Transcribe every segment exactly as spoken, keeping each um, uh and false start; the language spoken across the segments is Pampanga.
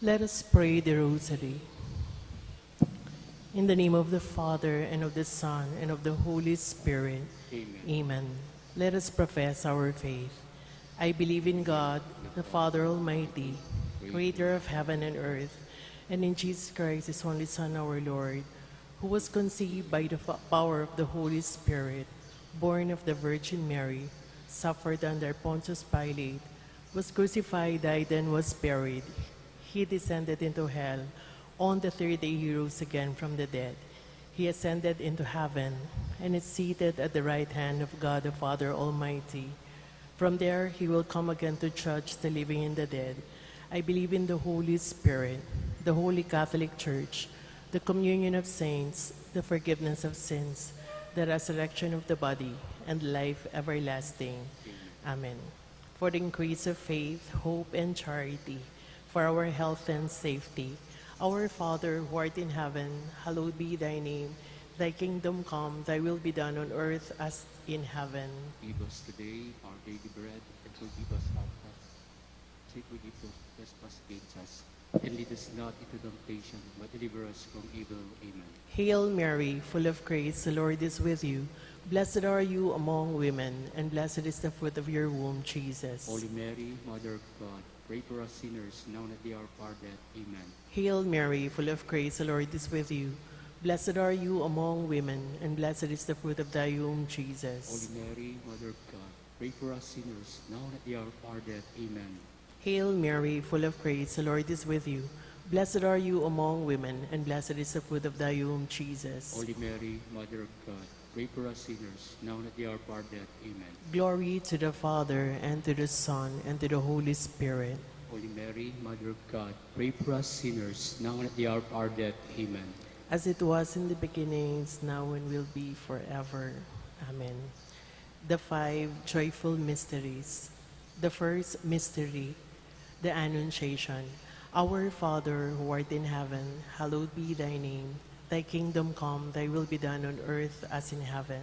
Let us pray the Rosary. In the name of the Father, and of the Son, and of the Holy Spirit. Amen. Amen. Let us profess our faith. I believe in God, the Father Almighty, creator of heaven and earth, and in Jesus Christ, his only Son, our Lord, who was conceived by the fa-, power of the Holy Spirit, born of the Virgin Mary, suffered under Pontius Pilate, was crucified, died, and was buried. He descended into hell. On the third day he rose again from the dead. He ascended into heaven and is seated at the right hand of God the Father Almighty. From there he will come again to judge the living and the dead. I believe in the Holy Spirit, the Holy Catholic Church, the communion of saints, the forgiveness of sins, the resurrection of the body, and life everlasting. Amen. For the increase of faith, hope, and charity, for our health and safety. Our Father, who art in heaven, hallowed be thy name. Thy kingdom come, thy will be done on earth as in heaven. Give us today our daily bread, and forgive us our trespasses, as we forgive those who trespass against us. And lead us not into temptation, but deliver us from evil. Amen. Hail Mary, full of grace, the Lord is with you. Blessed are you among women, and blessed is the fruit of your womb, Jesus. Holy Mary, Mother of God, pray for us sinners, now and at the hour of our death. Amen. Hail Mary, full of grace, the Lord is with you. Blessed are you among women, and blessed is the fruit of thy womb, Jesus. Holy Mary, Mother of God, pray for us sinners, now and at the hour of our death. Amen. Hail Mary, full of grace, the Lord is with you. Blessed are you among women, and blessed is the fruit of thy womb, Jesus. Holy Mary, Mother of God, pray for us sinners, now and at the hour of our death. Amen. Glory to the Father, and to the Son, and to the Holy Spirit. Holy Mary, Mother of God, pray for us sinners, now and at the hour of our death. Amen. As it was in the beginning, is now, and will be forever. Amen. The five joyful mysteries. The first mystery, the Annunciation. Our Father, who art in heaven, hallowed be thy name. Thy kingdom come, thy will be done on earth as in heaven.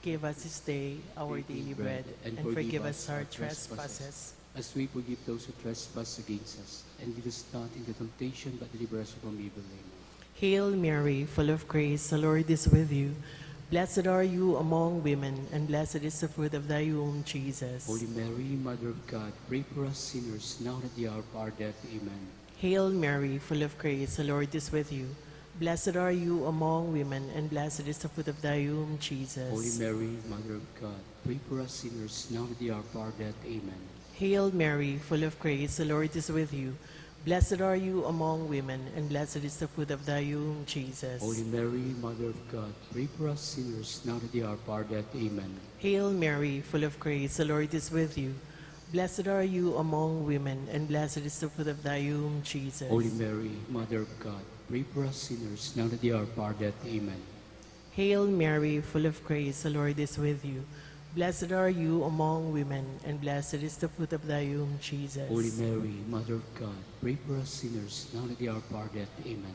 Give us this day our daily bread, and forgive us our trespasses, as we forgive those who trespass against us. And lead us not into temptation, but deliver us from evil. Amen. Hail Mary, full of grace, the Lord is with you. Blessed are you among women, and blessed is the fruit of thy womb, Jesus. Holy Mary, Mother of God, pray for us sinners, now and at the hour of our death. Amen. Hail Mary, full of grace, the Lord is with you. Blessed are you among women, and blessed is the fruit of thy womb, Jesus. Holy Mary, Mother of God, pray for us sinners, now and at the hour of our death. Amen. Hail Mary, full of grace, the Lord is with you. Blessed are you among women, and blessed is the fruit of thy womb, Jesus. Holy Mary, Mother of God, pray for us sinners, now and at the hour of our death. Amen. Hail Mary, full of grace, the Lord is with you. Blessed are you among women, and blessed is the fruit of thy womb, Jesus. Holy Mary, Mother of God, pray for us sinners, now and at the hour of our death. Amen. Hail Mary, full of grace, the Lord is with you. Blessed are you among women, and blessed is the fruit of thy womb, Jesus. Holy Mary, Mother of God, pray for us sinners, now and at the hour of our death. Amen.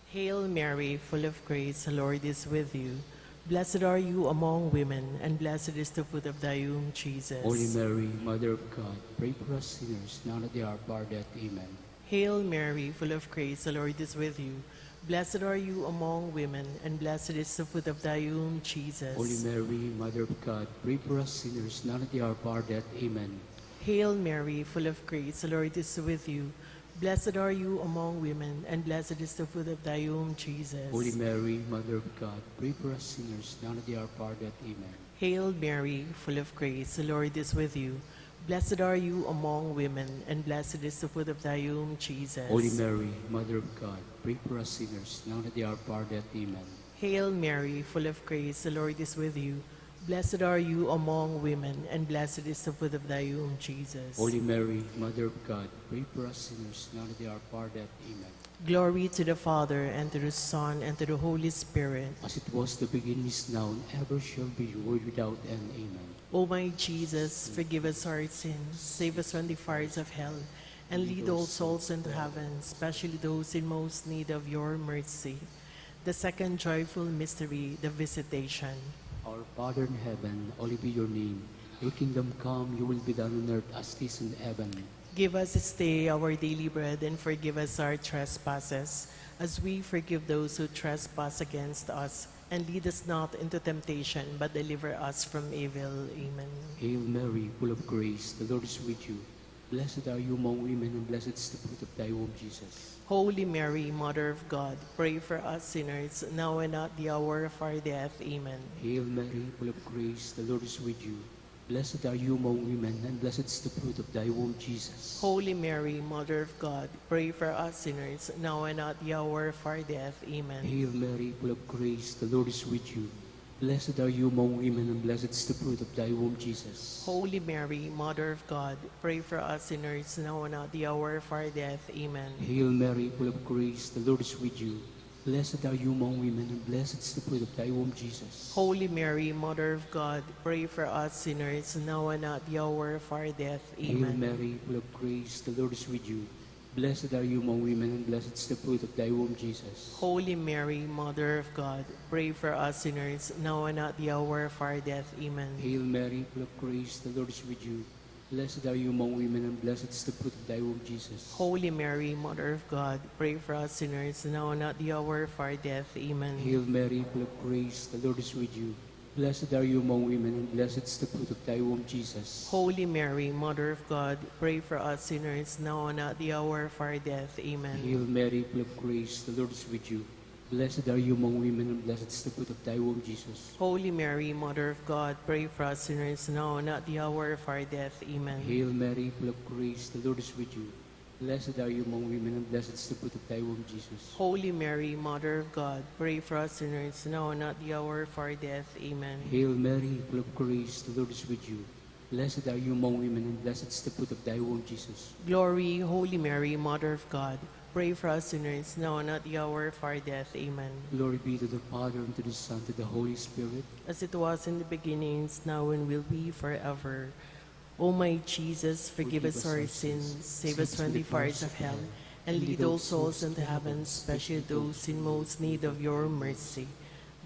Hail Mary, full of grace, the Lord is with you. Blessed are you among women, and blessed is the fruit of thy womb, Jesus. Holy Mary, Mother of God, pray for us sinners, now and at the hour of our death. Amen. Hail Mary, full of grace, the Lord is with you. Blessed are you among women, and blessed is the fruit of thy womb, Jesus. Holy Mary, Mother of God, pray for us sinners, now and at the hour of our death. Amen. Hail Mary, full of grace, the Lord is with you. Blessed are you among women, and blessed is the fruit of thy womb, Jesus. Holy Mary, Mother of God, pray for us sinners, now and at the hour of our death. Amen. Hail Mary, full of grace, the Lord is with you. Blessed are you among women, and blessed is the fruit of thy womb, Jesus. Holy Mary, Mother of God, pray for us sinners, now and at the hour of our death. Amen. Hail Mary, full of grace, the Lord is with you. Blessed are you among women, and blessed is the fruit of thy womb, Jesus. Holy Mary, Mother of God, pray for us sinners, now and at the hour of our death. Amen. Glory to the Father, and to the Son, and to the Holy Spirit. As it was in the beginning, is now, and ever shall be, world without end. Amen. O my Jesus, forgive us our sins, save us from the fires of hell, and lead all souls into heaven, especially those in most need of your mercy. The second joyful mystery, the Visitation. Our Father in heaven, hallowed be your name. Your kingdom come, your will be done on earth as it is in heaven. Give us this day our daily bread, and forgive us our trespasses, as we forgive those who trespass against us. And lead us not into temptation, but deliver us from evil. Amen. Hail Mary, full of grace, the Lord is with you. Blessed are you among women, and blessed is the fruit of thy womb, Jesus. Holy Mary, Mother of God, pray for us sinners, now and at the hour of our death. Amen. Hail Mary, full of grace, the Lord is with you. Blessed are you among women, and blessed is the fruit of thy womb, Jesus. Holy Mary, Mother of God, pray for us sinners, now and at the hour of our death. Amen. Hail Mary, full of grace, the Lord is with you. Blessed are you among women, and blessed is the fruit of thy womb, Jesus. Holy Mary, Mother of God, pray for us sinners, now and at the hour of our death. Amen. Hail Mary, full of grace, the Lord is with you. Blessed are you among women, and blessed is the fruit of thy womb, Jesus. Holy Mary, Mother of God, pray for us sinners, now and at the hour of our death. Amen. Hail Mary, full of grace, the Lord is with you. Blessed are you among women, and blessed is the fruit of thy womb, Jesus. Holy Mary, Mother of God, pray for us sinners, now and at the hour of our death. Amen. Hail Mary, full of grace, the Lord is with you. Blessed are you among women, and blessed is the fruit of thy womb, Jesus. Holy Mary, Mother of God, pray for us sinners, now and at the hour of our death. Amen. Hail Mary, full of grace, the Lord is with you. Blessed are you among women, and blessed is the fruit of thy womb, Jesus. Holy Mary, Mother of God, pray for us sinners, now and at the hour of our death. Amen. Hail Mary, full of grace, the Lord is with you. Blessed are you among women, and blessed is the fruit of thy womb, Jesus. Holy Mary, Mother of God, pray for us sinners, now and at the hour of our death. Amen. Hail Mary, full of grace, the Lord is with you. Blessed are you among women, and blessed is the fruit of thy womb, Jesus. Holy Mary, Mother of God, pray for us sinners, now and at the hour of our death. Amen. Hail Mary, full of grace, the Lord is with you. Blessed are you among women, and blessed is the fruit of thy womb, Jesus. Glory, Holy Mary, Mother of God, pray for us sinners, now and at the hour of our death. Amen. Glory be to the Father, and to the Son, and to the Holy Spirit. As it was in the beginning, is now, and will be forever. O my Jesus, forgive us our sins, save us from the fires of hell, and lead all souls into heaven, especially those in most need of your mercy.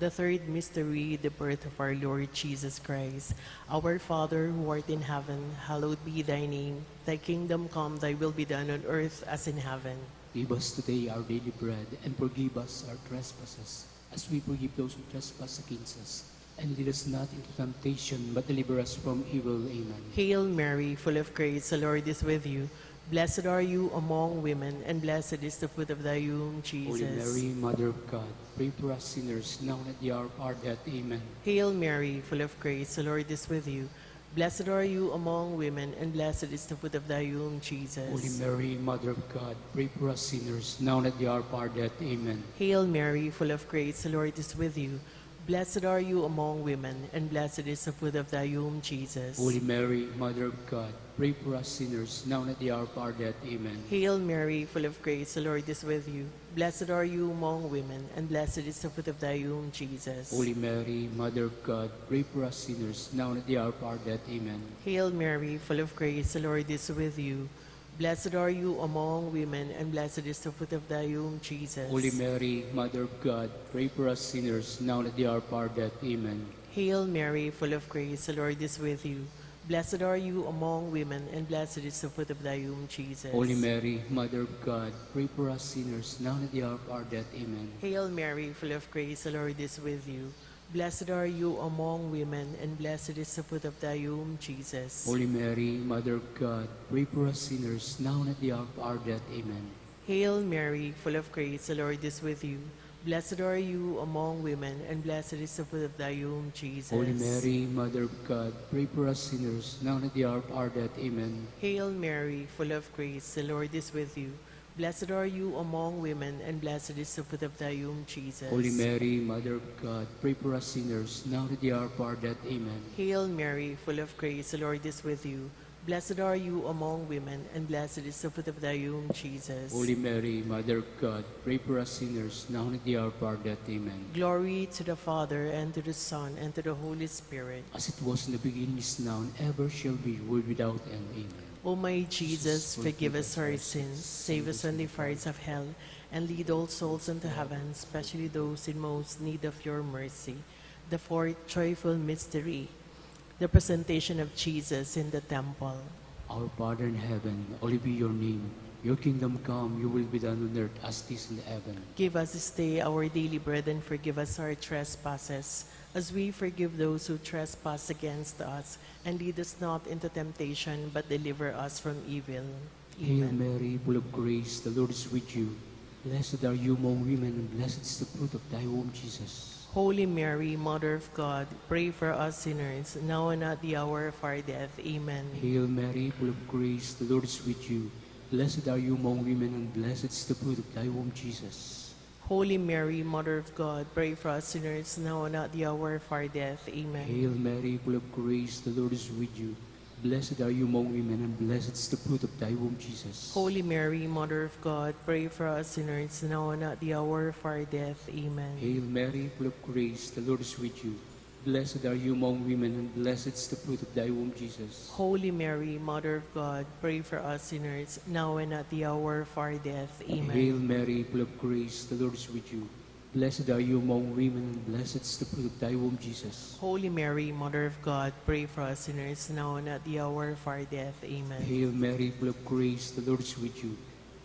The third mystery, the birth of our Lord Jesus Christ. Our Father, who art in heaven, hallowed be thy name. Thy kingdom come, thy will be done on earth as in heaven. Give us today our daily bread, and forgive us our trespasses, as we forgive those who trespass against us. And lead us not into temptation, but deliver us from evil. Amen. Hail Mary, full of grace, the Lord is with you. Blessed are you among women, and blessed is the fruit of thy womb, Jesus. Holy Mary, Mother of God, pray for us sinners, now and at the hour of our death. Amen. Hail Mary, full of grace, the Lord is with you. Blessed are you among women, and blessed is the fruit of thy womb, Jesus. Holy Mary, Mother of God, pray for us sinners, now and at the hour of our death. Amen. Hail Mary, full of grace, the Lord is with you. Blessed are you among women, and blessed is the fruit of thy womb, Jesus. Holy Mary, Mother of God, pray for us sinners, now and at the hour of our death. Amen. Hail Mary, full of grace, the Lord is with you. Blessed are you among women, and blessed is the fruit of thy womb, Jesus. Holy Mary, Mother of God, pray for us sinners, now and at the hour of our death. Amen. Hail Mary, full of grace, the Lord is with you. Blessed are you among women, and blessed is the fruit of thy womb, Jesus. Holy Mary, Mother of God, pray for us sinners, now and at the hour of our death. Amen. Hail Mary, full of grace, the Lord is with you. Blessed are you among women, and blessed is the fruit of thy womb, Jesus. Holy Mary, Mother of God, pray for us sinners, now and at the hour of our death. Amen. Hail Mary, full of grace, the Lord is with you. Blessed are you among women, and blessed is the fruit of thy womb, Jesus. Holy Mary, Mother of God, pray for us sinners, now and at the hour of our death. Amen. Hail Mary, full of grace, the Lord is with you. Blessed are you among women, and blessed is the fruit of thy womb, Jesus. Holy Mary, Mother of God, pray for us sinners, now and at the hour of our death. Amen. Hail Mary, full of grace, the Lord is with you. Blessed are you among women, and blessed is the fruit of thy womb, Jesus. Holy Mary, Mother of God, pray for us sinners, now and at the hour of our death. Amen. Hail Mary, full of grace, the Lord is with you. Blessed are you among women, and blessed is the fruit of thy womb, Jesus. Holy Mary, Mother of God, pray for us sinners, now and at the hour of our death. Amen. Glory to the Father, and to the Son, and to the Holy Spirit. As it was in the beginning, is now, and ever shall be, world without end. Amen. O my Jesus, forgive us our sins, save us from the fires of hell, and lead all souls into heaven, especially those in most need of your mercy. The fourth joyful mystery, the presentation of Jesus in the temple. Our Father in heaven, hallowed be your name. Your kingdom come, your will be done on earth as it is in heaven. Give us this day our daily bread, and forgive us our trespasses, as we forgive those who trespass against us. And lead us not into temptation, but deliver us from evil. Hail Amen. Mary, full of grace, the Lord is with you. Blessed are you among women, and blessed is the fruit of thy womb, Jesus. Holy Mary, Mother of God, pray for us sinners, now and at the hour of our death. Amen. Hail Mary, full of grace, the Lord is with you. Blessed are you among women, and blessed is the fruit of thy womb, Jesus. Holy Mary, Mother of God, pray for us sinners, now and at the hour of our death. Amen. Hail Mary, full of grace, the Lord is with you. Blessed are you among women, and blessed is the fruit of thy womb, Jesus. Holy Mary, Mother of God, pray for us sinners, now and at the hour of our death. Amen. Hail Mary, full of grace, the Lord is with you. Blessed are you among women, and blessed is the fruit of thy womb, Jesus. Holy Mary, Mother of God, pray for us sinners, now and at the hour of our death. Amen. Hail Mary, full of grace, the Lord is with you. Blessed are you among women, and blessed is the fruit of thy womb, Jesus. Holy Mary, Mother of God, pray for us sinners, now and at the hour of our death. Amen. Hail Mary, full of grace, the Lord is with you.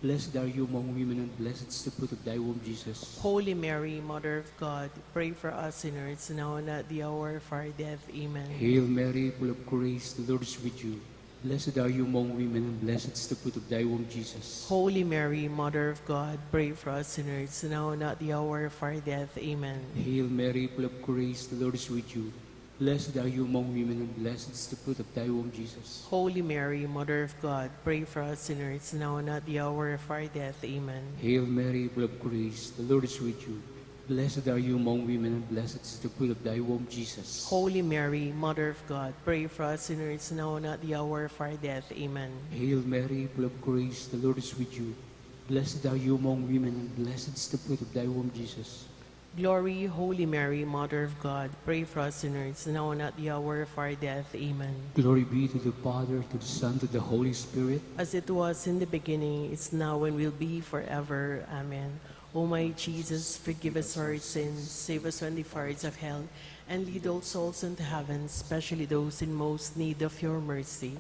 Blessed are you among women, and blessed is the fruit of thy womb, Jesus. Holy Mary, Mother of God, pray for us sinners, now and at the hour of our death. Amen. Hail Mary, full of grace, the Lord is with you. Blessed are you among women, and blessed is the fruit of thy womb, Jesus. Holy Mary, Mother of God, pray for us sinners, now and at the hour of our death. Amen. Hail Mary, full of grace, the Lord is with you. Blessed are you among women, and blessed is the fruit of thy womb, Jesus. Holy Mary, Mother of God, pray for us sinners, now and at the hour of our death. Amen. Hail Mary, full of grace, the Lord is with you. Blessed are you among women, and blessed is the fruit of thy womb, Jesus. Holy Mary, Mother of God, pray for us sinners, now and at the hour of our death. Amen. Hail Mary, full of grace, the Lord is with you. Blessed are you among women, and blessed is the fruit of thy womb, Jesus. Glory, Holy Mary, Mother of God, pray for us sinners, now and at the hour of our death. Amen. Glory be to the Father, to the Son, to the Holy Spirit. As it was in the beginning, is now, and will be forever. Amen. O my Jesus, forgive us our sins, save us from the fires of hell, and lead all souls into heaven, especially those in most need of your mercy.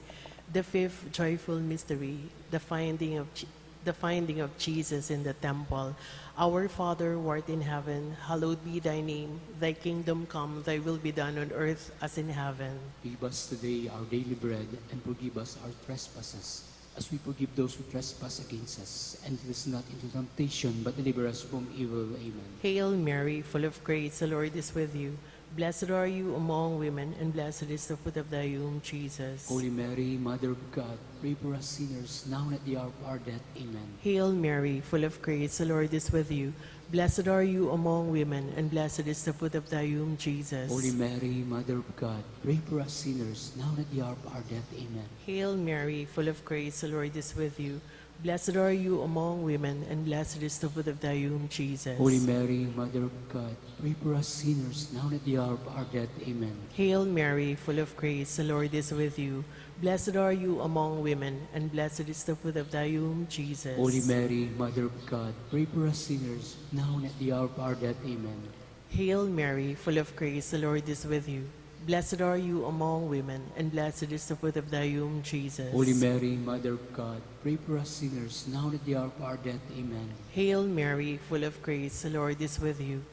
The fifth joyful mystery, the finding of Je-, the finding of Jesus in the temple. Our Father, who art in heaven, hallowed be thy name. Thy kingdom come, thy will be done on earth as in heaven. Give us today our daily bread, and forgive us our trespasses, as we forgive those who trespass against us. And lead us not into temptation, but deliver us from evil. Amen. Hail Mary, full of grace, the Lord is with you. Blessed are you among women, and blessed is the fruit of thy womb, Jesus. Holy Mary, Mother of God, pray for us sinners, now and at the hour of our death. Amen. Hail Mary, full of grace, the Lord is with you. Blessed are you among women, and blessed is the fruit of thy womb, Jesus. Holy Mary, Mother of God, pray for us sinners, now and at the hour of our death. Amen. Hail Mary, full of grace, the Lord is with you. Blessed are you among women, and blessed is the fruit of thy womb, Jesus. Holy Mary, Mother of God, pray for us sinners, now and at the hour of our death. Amen. Hail Mary, full of grace, the Lord is with you. Blessed are you among women, and blessed is the fruit of thy womb, Jesus. Holy Mary, Mother of God, pray for us sinners, now and at the hour of our death. Amen. Hail Mary, full of grace, the Lord is with you. Blessed are you among women, and blessed is the fruit of thy womb, Jesus. Holy Mary, Mother of God, pray for us sinners, now and at the hour of our death. Amen. Hail Mary, full of grace, the Lord is with you.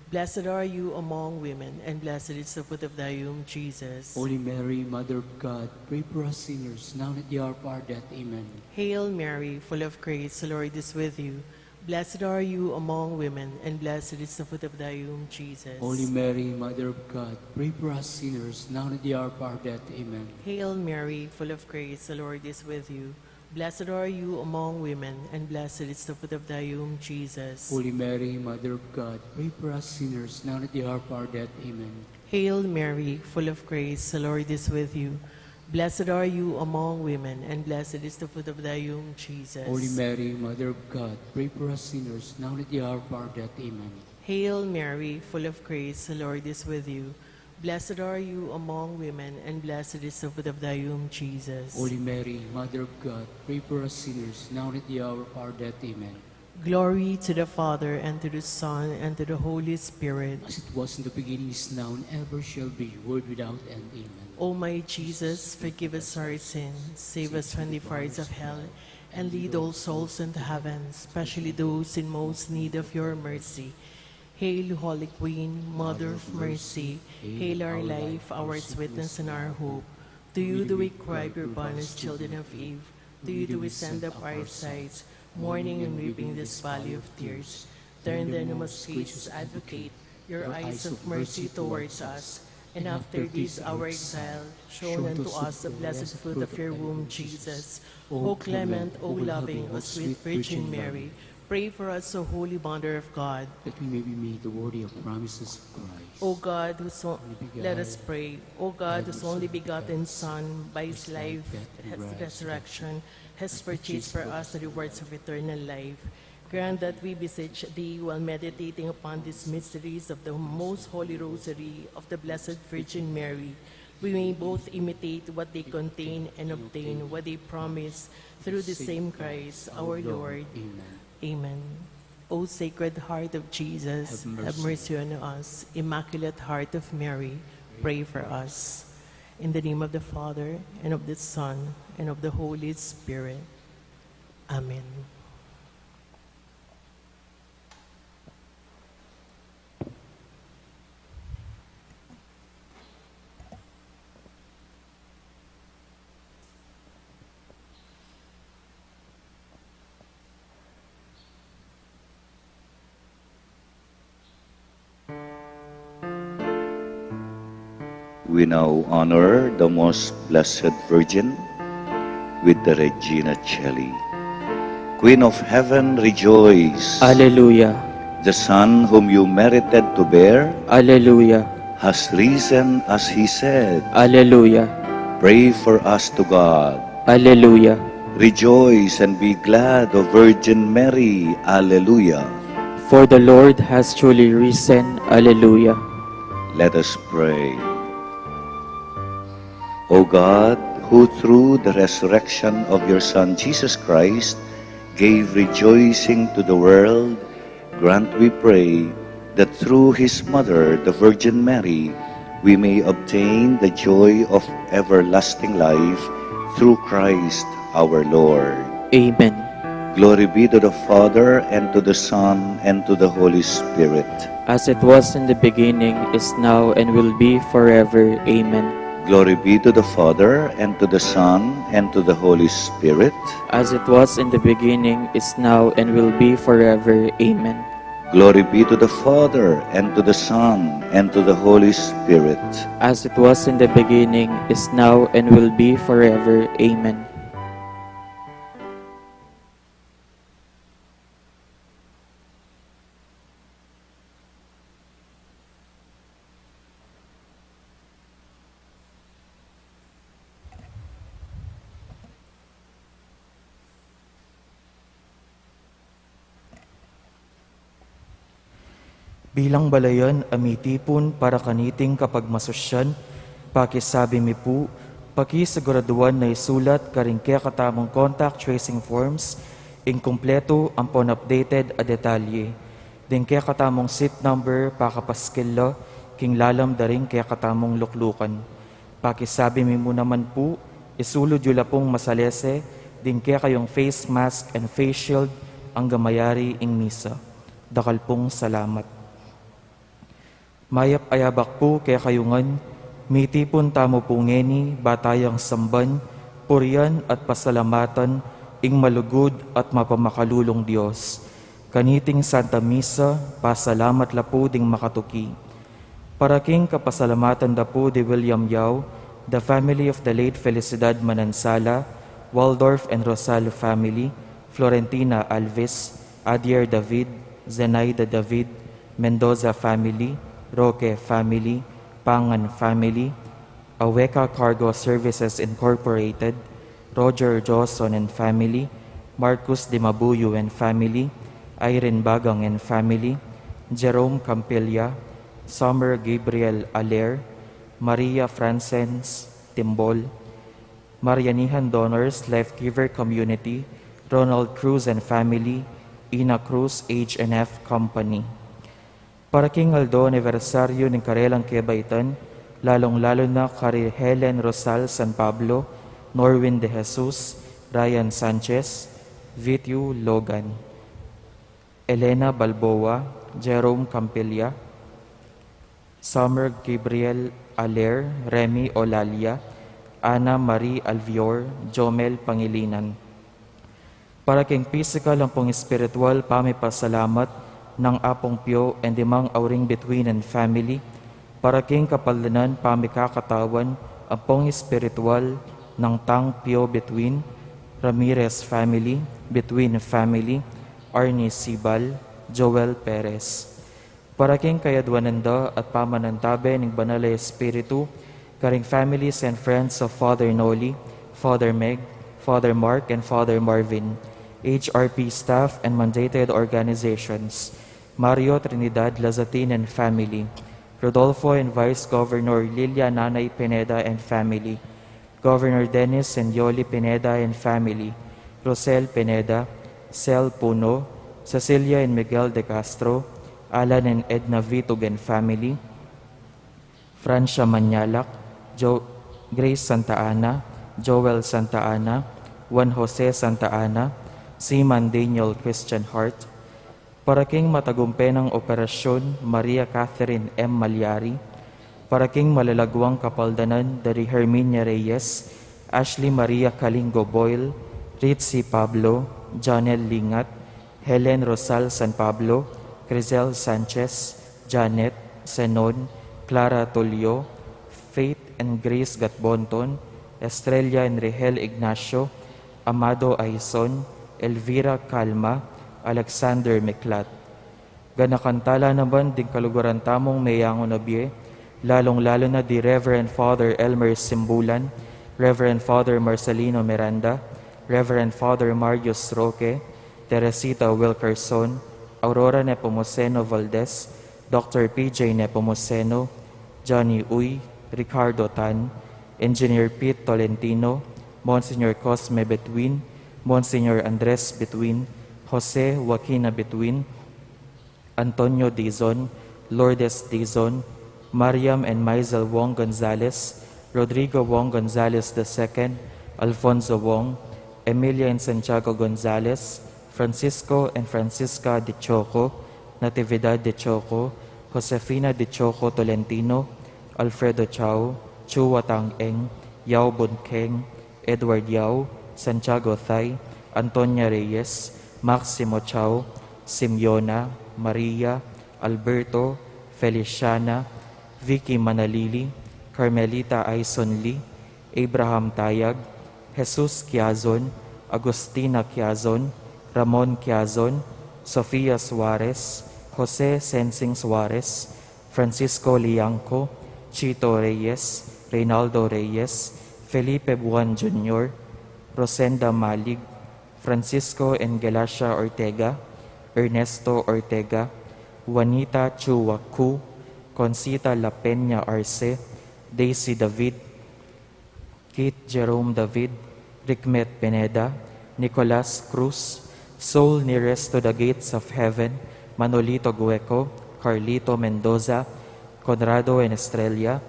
Blessed are you among women, and blessed is the fruit of thy womb, Jesus. Holy Mary, Mother of God, pray for us sinners, now and at the hour of our death. Amen. Hail Mary, full of grace, the Lord is with you. Blessed are you among women, and blessed is the fruit of thy womb, Jesus. Holy Mary, Mother of God, pray for us sinners, now and at the hour of our death. Amen. Hail Mary, full of grace, the Lord is with you. Blessed are you among women, and blessed is the fruit of thy womb, Jesus. Holy Mary, Mother of God, pray for us sinners, now and at the hour of our death. Amen. Hail Mary, full of grace, the Lord is with you. Blessed are you among women, and blessed is the fruit of thy womb, Jesus. Holy Mary, Mother of God, pray for us sinners, now and at the hour of our death. Amen. Hail Mary, full of grace, the Lord is with you. Blessed are you among women, and blessed is the fruit of thy womb, Jesus. Holy Mary, Mother of God, pray for us sinners, now and at the hour of our death. Amen. Glory to the Father, and to the Son, and to the Holy Spirit. As it was in the beginning, is now, and ever shall be, world without end. Amen. O my Jesus, forgive us our sins, save us from the fires of hell, and lead all souls into heaven, especially those in most need of your mercy. Hail, Holy Queen, Mother of Mercy. Hail our life, our sweetness, and our hope. To you do we cry, poor banished children of Eve. To you do we send up our sighs, mourning and weeping this valley of tears. Turn then, O most gracious Advocate, your eyes of mercy towards us, and after this our exile, show unto us the blessed fruit of your womb, Jesus. O clement, O loving, O sweet Virgin Mary, pray for us, O holy Mother of God. That we may be made worthy of promises of Christ. O God, whose o-, let us pray. O God, whose only begotten Son, by his life, his resurrection, has purchased for us the rewards of eternal life. Grant that we beseech thee, while meditating upon these mysteries of the most holy rosary of the Blessed Virgin Mary, we may both imitate what they contain and obtain what they promise, through the same Christ our Lord. Amen. Amen. O Sacred Heart of Jesus, have mercy on us. Immaculate Heart of Mary, pray for us. In the name of the Father, and of the Son, and of the Holy Spirit. Amen. We now honor the Most Blessed Virgin with the Regina Caeli. Queen of Heaven, rejoice. Alleluia. The Son whom you merited to bear, alleluia, has risen as he said. Alleluia. Pray for us to God. Alleluia. Rejoice and be glad, O Virgin Mary. Alleluia. For the Lord has truly risen. Alleluia. Let us pray. O God, who through the resurrection of your Son Jesus Christ gave rejoicing to the world, grant, we pray, that through his mother, the Virgin Mary, we may obtain the joy of everlasting life through Christ our Lord. Amen. Glory be to the Father, and to the Son, and to the Holy Spirit. As it was in the beginning, is now, and will be forever. Amen. Glory be to the Father, and to the Son, and to the Holy Spirit. As it was in the beginning, is now, and will be forever. Amen. Glory be to the Father, and to the Son, and to the Holy Spirit. As it was in the beginning, is now, and will be forever. Amen. Bilang balayan a mitipun para kaniting kapagmasusyan, pakisabi mi pu, pakisiguraduan na isulat karing kekatamung contact tracing forms ing kumpletu ampon updated a detalye. Ding kekatamung seat number pakapaskil la king lalam da ring kekatamung luklukan. Pakisabi mi mu naman pu, isulud yu la pung masalese ding kekayung face mask and face shield anggang mayari ing misa. Dakal pung salamat. Mayap a yabak pu kekayu ngan, mitipun tamu pu ngeni ba tayang samban, purian at pasalamatan ing malugud at mapamakalulung Dios. Kaniting Santa Misa, pasalamat la pu ding makatuki. Para king kapasalamatan da pu di William Yao, the family of the late Felicidad Manansala, Waldorf and Rosal family, Florentina Alves, Adier David, Zenaida David, Mendoza family, Roque family, Pangan family, Aweka Cargo Services Incorporated, Roger Joson and family, Marcus Dimabuyo and family, Irene Bagang and family, Jerome Campilla, Summer Gabriel Aler, Maria Frances Timbol, Marianihan Donors Life Giver Community, Ronald Cruz and family, Ina Cruz H and F Company. Para king aldo anibersaryu ning karelang kebaitan, lalung-lalu na kari Helen Rosal San Pablo, Norwin De Jesus, Ryan Sanchez, Vitiu Logan, Elena Balboa, Jerome Campilla, Summer Gabriel Aler, Remy Olalia, Ana Marie Alvior, Jomel Pangilinan. Para king pisikal ampong espiritual pamipasalamat nang Apung Pio and Imang Auring Bituin and family, para king kapaldanan pamikakatawan ampong espiritual nang Tang Pio Bituin, Ramirez family, Bituin family, Arnie Sibal, Joel Perez. Para king kayadwanan da at pamanantabe ning Banal a Espiritu, karing families and friends of Father Noli, Father Meg, Father Mark, and Father Marvin, H R P staff and mandated organizations, Mario Trinidad Lazatin and family, Rodolfo and Vice Governor Lilia Nanay Pineda and family, Governor Dennis and Yoli Pineda and family, Rosel Pineda, Sel Puno, Cecilia and Miguel De Castro, Alan and Edna Vitug and family, Francia Manyalak, Jo-, Grace Santa Ana, Joel Santa Ana, Juan Jose Santa Ana, Seaman Daniel Christian Hart, para king matagumpe nang operasyon, Maria Catherine M. Malyari, para king malalagwang kapaldanan, dari Herminia Reyes, Ashley Maria Kalingo Boyle, Ritzy Pablo, Janel Lingat, Helen Rosal San Pablo, Crisel Sanchez, Janet, Zenon, Clara Tulio, Faith and Grace Gatbonton, Estrella and Rehel Ignacio, Amado Aison, Elvira Calma, Alexander Miklat. Ganakan tala naman ding kaluguran tamung meyangu na bie, lalung-lalu na di Reverend Father Elmer Simbulan, Reverend Father Marcelino Miranda, Reverend Father Marius Roque, Teresita Wilkerson, Aurora Nepomuceno Valdez, Doctor P J Nepomuceno, Johnny Uy, Ricardo Tan, Engineer Pete Tolentino, Monsignor Cosme Betwin, Monsignor Andres Betwin, Jose Joaquina Betwin, Antonio Dizon, Lourdes Dizon, Mariam and Maisel Wong Gonzalez, Rodrigo Wong Gonzalez the second, Alfonso Wong, Emilia and Santiago Gonzalez, Francisco and Francisca de Choco, Natividad de Choco, Josefina de Choco Tolentino, Alfredo Chao, Chua Tang Eng, Yao Bun Keng, Edward Yao, Santiago Thay, Antonia Reyes, Maximo Chao, Simeona, Maria, Alberto, Feliciana, Vicky Manalili, Carmelita Aison Lee, Abraham Tayag, Jesus Quiazon, Agustina Quiazon, Ramon Quiazon, Sofia Suarez, Jose Sensing Suarez, Francisco Liangco, Chito Reyes, Reynaldo Reyes, Felipe Buan Junior, Rosenda Malig, Francisco and Galacia Ortega, Ernesto Ortega, Juanita Chua Cu, Concita La Peña Arce, Daisy David, Keith Jerome David, Ricmet Pineda, Nicolas Cruz, Soul Nearest to the Gates of Heaven, Manolito Gueco, Carlito Mendoza, Conrado and Estrella,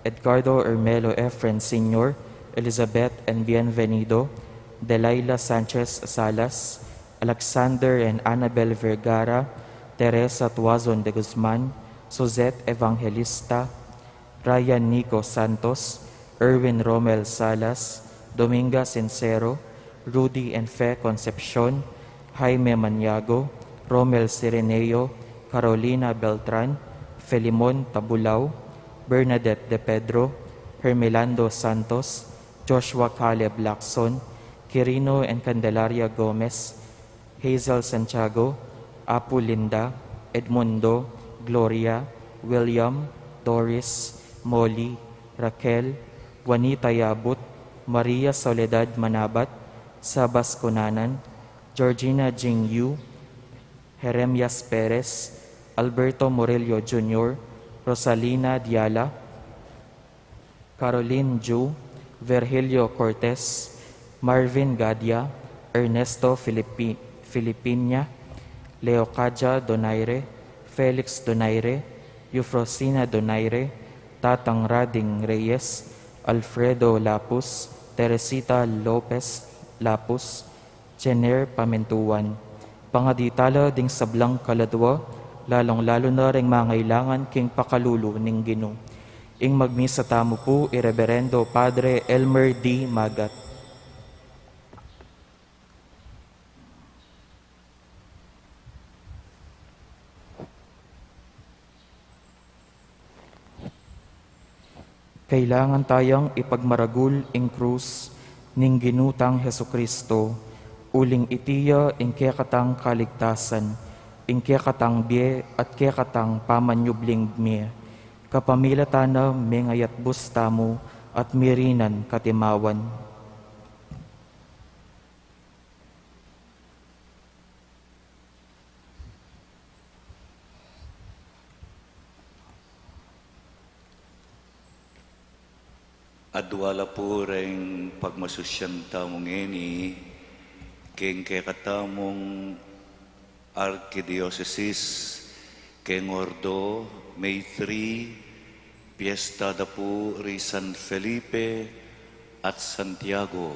Edgardo Ermelo Efren Senior, Elizabeth and Bienvenido, Delilah Sanchez Salas, Alexander and Annabel Vergara, Teresa Tuazon de Guzman, Suzette Evangelista, Ryan Nico Santos, Erwin Romel Salas, Dominga Sincero, Rudy and Fe Concepcion, Jaime Maniago, Romel Cireneo, Carolina Beltran, Filemon Tabulao, Bernadette De Pedro, Hermelando Santos, Joshua Caleb Lacson, Quirino and Candelaria Gomez, Hazel Santiago, Apu Linda, Edmundo, Gloria, William, Doris, Molly, Raquel, Juanita Yabut, Maria Soledad Manabat, Sabas Cunanan, Georgina Jing Yu, Jeremias Perez, Alberto Murillo Junior, Rosalina Diala, Caroline Ju, Virgilio Cortez, Marvin Gadia, Ernesto Filipi-, Filipiña, Leocadia Donaire, Felix Donaire, Eufrosina Donaire, Tatang Rading Reyes, Alfredo Lapus, Teresita Lopez Lapus, Jenner Pamentuan. Pangadi tala ding sablang kaladwa, lalong-lalo na ring mangailangan king pakalulu ning Ginu. Ing magmisa tamu pu i Reberendo Padre Elmer D. Magat. Kailangan tayang ipagmaragul ing krus ning Ginu tang Jesucristo, uling iti ya ing kekatang kaligtasan, ing kekatang bie at kekatang pamanyubling mie. Kapamilatan na mengayatbus tamu at mirinan katimawan. Adwa la pu reng pagmasusian tamu ngeni king kekatamung arkidiosesis, keng Ordo, May three, piesta da pu ri San Felipe at Santiago,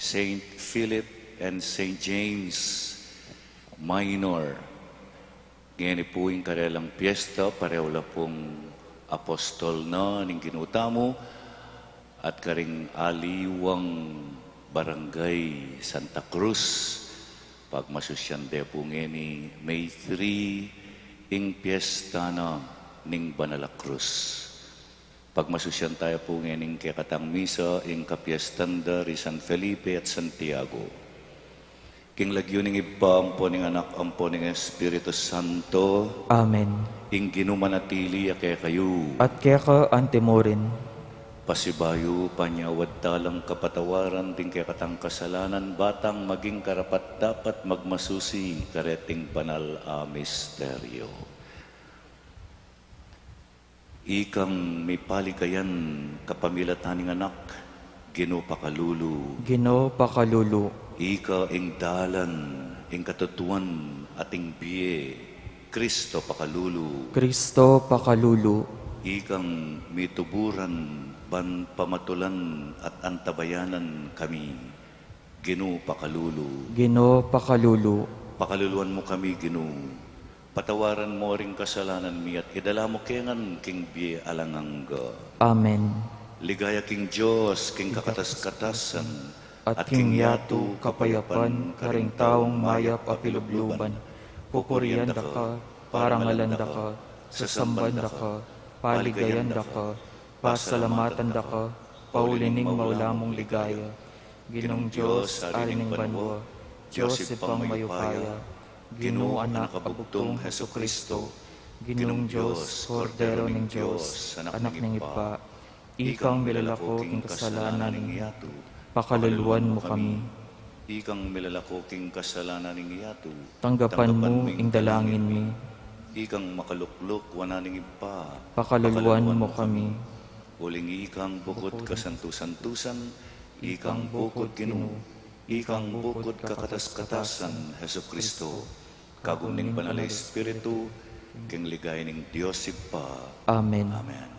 Saint Philip and Saint James Minor. Ngeni pu ing karelang piesta, pareho la pung apostol na ning Ginu tamu, at karing aliwang Barangay Santa Cruz, pagmasusian de pu ngeni May three, ing piesta na ning Banal a Cruz. Pagmasusian taya pu ngening kekatang misa, ing kapiestan da ri San Felipe at Santiago. King lagyu ning Ibpa, ampo ning Anak, ampo ning Espiritu Santo. Amen. Ing Ginu manatili ya kekayu. At keka antimurin. Pasibayu, panyawad talang kapatawaran ding kekatang kasalanan, batang maging karapat-dapat magmasusi kareting banal a misteryo. Ikang mipaligayan kapamilatan ning Anak, Ginu pakalulu. Ginu pakalulu. Ika ing dalan, ing katutuan, at ing bie, Kristo pakalulu. Kristo pakalulu. Ikang mituburan ban pamatulan at antabayanan kami, Ginu pakalulu. Ginu pakalulu. Pakaluluan mu kami, Ginu. Patawaran mu ring kasalanan mi at idala mu kengan king bie alang angga. Amen. Ligaya king Dios, king kakatas-katasan, at king yatu kapayapan karing taung mayap a pilubluban, pupurian da ka, parangalan da ka, sasamban da ka, paligayan da ka, pasalamatan da ka, pauli ning maula mung ligaya. Ginung Dios, Ari ning banua, Dios Ibpang mayupaya, Ginu, Anak a bugtung Jesucristo, Ginung Dios, Kordero ning Dios, Anak ning Ibpa, ikang milalako king kasalanan ning yatu, pakaluluan mu kami. Ikang milalako king kasalanan ning yatu, tanggapan mu ing dalangin mi. Ikang makalukluk wanan ning Ibpa, pakaluluan mu kami. Uling ikang bukud kasantu-santusan, ikang bukud Ginu, ikang bukud kakatas-katasan, Jesucristo, kagum ning Banal a Espiritu, king ligaya ning Dios Ibpa. Amen. Amen.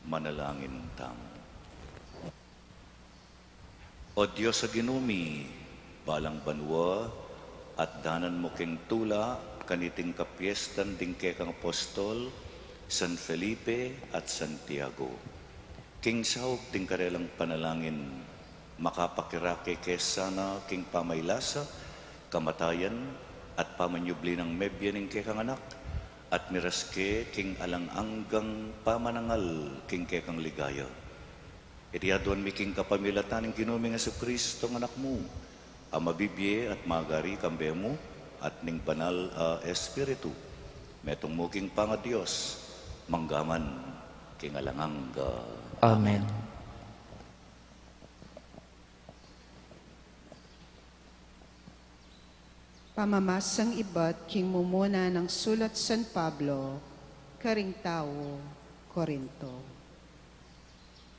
Manalangin tamu. O Dios a Ginu mi, balang banua, at danan mu king tula kaniting kapiestan ding kekang apostol, San Felipe at Santiago. King saup ding karelang panalangin, makapakirake ke sana king pamailasa, kamatayan, at pamanyubli nang mebie ning kekang Anak, at miras ke king alang anggang pamanangal king kekang ligaya. Iti aduan mi king kapamilatan ning Ginu ming Jesucristo, Anak mu, a mabibie at magari kambe mu at ning Banal a Espiritu, metung mu king pangaDios, manggaman king alang angga. Amen. Pamamasang ibat king mumuna nang sulat San Pablo karing tau Corinto.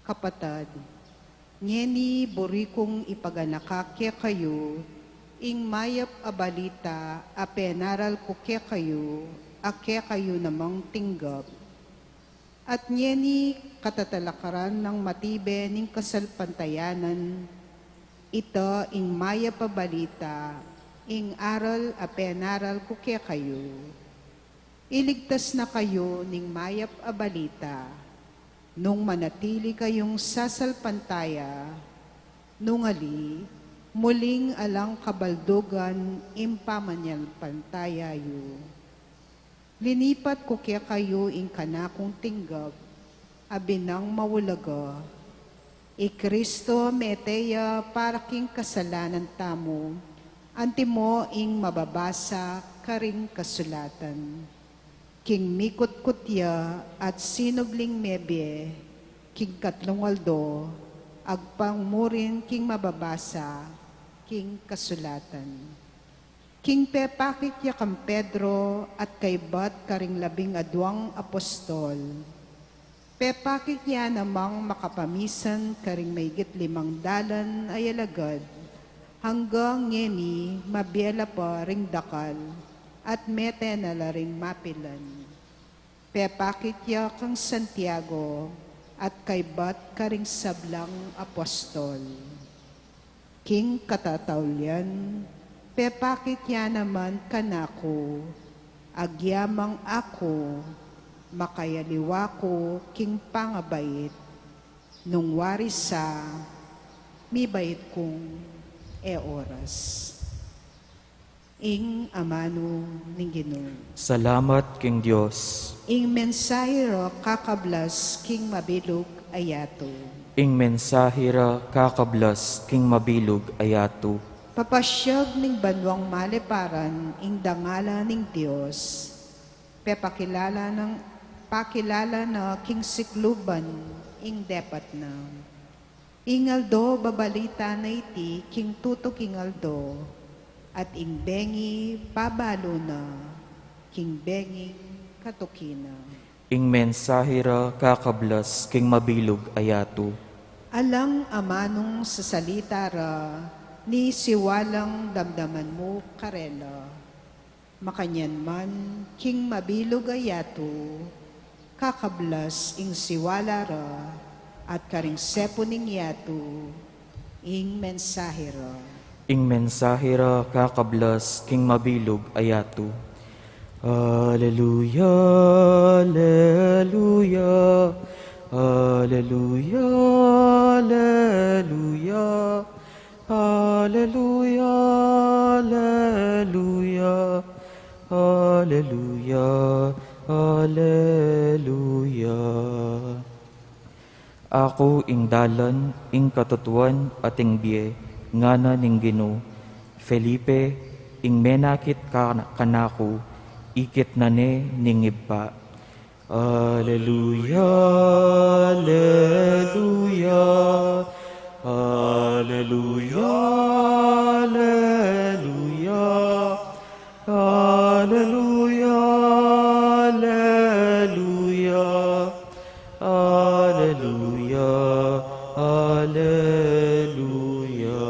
Kapatad, ngeni buri kung ipaganaka kekayu Ing mayap a balita a penaral ku kekayu, a kekayu namang tinggap, at ngeni katatalakaran nang matibe ning kasalpantayanan, ita ing mayap a balita, ing aral a penaral ku kekayu. Iligtas na kayu ning mayap a balita, nung manatili kayung sasalpantaya, nung ali, muling alang kabaldugan ing pamanyalpantaya yu. Linipat ku kekayu ing kanakung tinggap, a binang maulaga. I Kristo mete ya para king kasalanan tamu, antimo ing mababasa karing kasulatan. King mikutkut ya at sinubling mebie, king katlung aldo, agpang murin king mababasa king kasulatan. King pepakit ya kang Pedro at kaybat karing labing aduang apostol. Pepakit ya namang makapamisan karing maigit limang dalan a alagad, hanggang ngeni mabie la pa ring dakal, at mete na la ring mapilan. Pepakit ya kang Santiago at kaybat karing sablang apostol. King katataulian, pepakit ya naman kanaku, agyamang aku, makayaliwa ku king pangabait, nung wari sa, mibait kung e oras. Ing amanu ning Ginu. Salamat king Dios. Ing mensahe ra kakablas king mabilug a yatu. Ing mensahe ra kakablas king mabilug a yatu. Papasyag ning banuang maleparan ing dangalan ning Dios. Pepakilala nang, pakilala na king sikluban ing depat na. Ing aldo babalita na iti king tutuking aldo, at ing bengi pabalu na king benging katuki na. Ing mensahe ra kakablas king mabilug a yatu. Alang amanung sasalita ra ni siwalang damdaman mu karela. Makanyan man, king mabilug a yatu, kakablas ing siwala ra, at karing sepu ning yatu, ing mensahe ra. Ing mensahe ra kakablas king mabilug a yatu. Aleluya, aleluya, aleluya, aleluya. Aleluya, aleluya, aleluya, aleluya. Aku ing dalan, ing katutuan, at ing bie, ngana ning Ginu. Felipe, ing menakit ka-, kanaku, ikit na ne ning Ibpa. Aleluya, aleluya, aleluya, aleluya, aleluya, aleluya, aleluya, aleluya.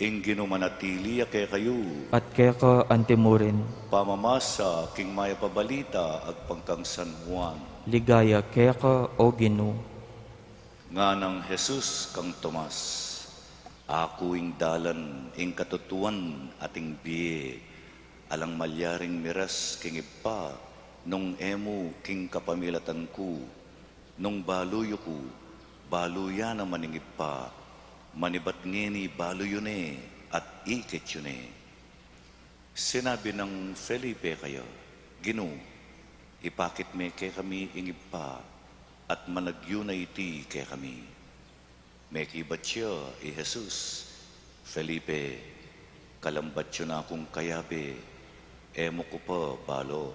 Ing Ginu manatili ya kekayu. At keka antimurin. Pamamasa king mayap a balita agpang kang San Juan. Ligaya keka, O Ginu. Nganang Jesus kang Tomas, Aku ing dalan, ing katutuan, at ing bie. Alang malyaring miras king Ibpa, nung e mu king kapamilatan ku. Nung balu yu ku, balu ya naman ing Ibpa, manibat ngeni balu yu ne at ikit yu ne. Sinabi nang Felipe kaya, Ginu, ipakit me kekami ing Ibpa, at managyu na iti kekami. Mekibat ya i Jesus, Felipe, kalambat yu na kung kayabe, e mu ku pa balo.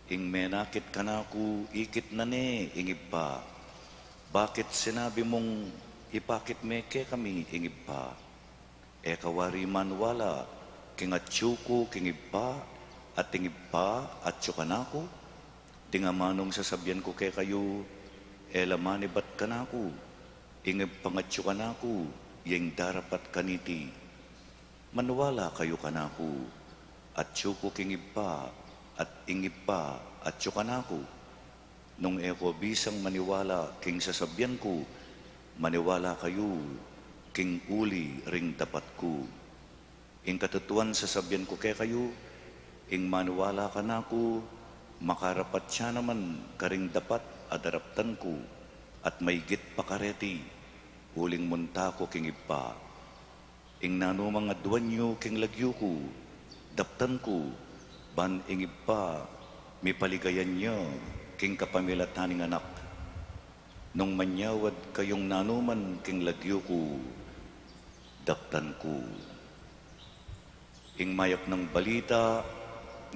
Ing menakit kanaku, ikit na ne ing Ibpa. Bakit sinabi mung, ipakit me kekami ing Ibpa? E ka wari maniwala king atyu ku king Ibpa, at ing Ibpa atyu kanaku? Ding amanung sasabian ku kekayu, e la manibat kanaku. Ing Ibpang atyu kanaku, ya ing darapat kaniti. Maniwala kayu kanaku, atyu ku king Ibpa, at ing Ibpa atyu kanaku. Nung e ko bisang maniwala king sasabian ku, maniwala kayu king uli ring dapat ku. Ing katutuan sasabian ku kekayu, ing maniwala kanaku, makarapat ya naman karing dapat a daraptan ku, at maigit pa kareti, uling munta ku king Ibpa. Ing nanumang aduan yu king lagyu ku, daptan ku, ban ing Ibpa, mipaligayan ya king kapamilatan ning Anak. Nung manyawad kayung nanuman king lagyu ku, daptan ku. Ing mayap nang balita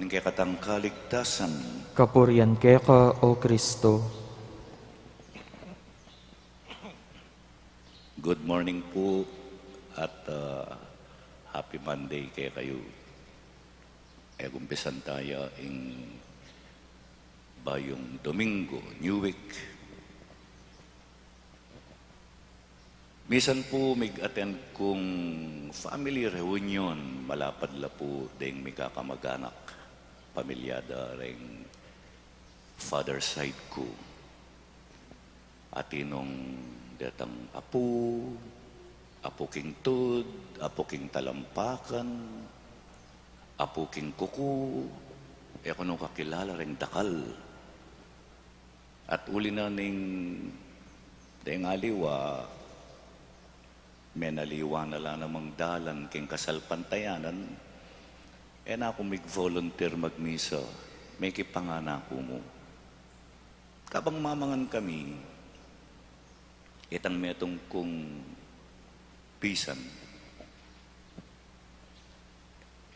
ning kekatang kaligtasan. Kapurian keka, O Kristo. Good morning po at, ah, happy Monday kekayu. E, umpisan taya ing bayung Domingo, New Week. Misan po mig-attend kung family reunion, malapad la po deng mikakamag-anak, pamilya da reng father side ku. Atin nung detang apu, apu king tud, apu king talampakan, apu king kuku, e ku no kakilala reng dakal. At uli na ning deng aliwa, menaliwa na la namang dalan king kasalpantayanan, e na ku mig-volunteer magmisa, mekipanga na ku mu. Kabang mamangan kami, itang metung kung pisan,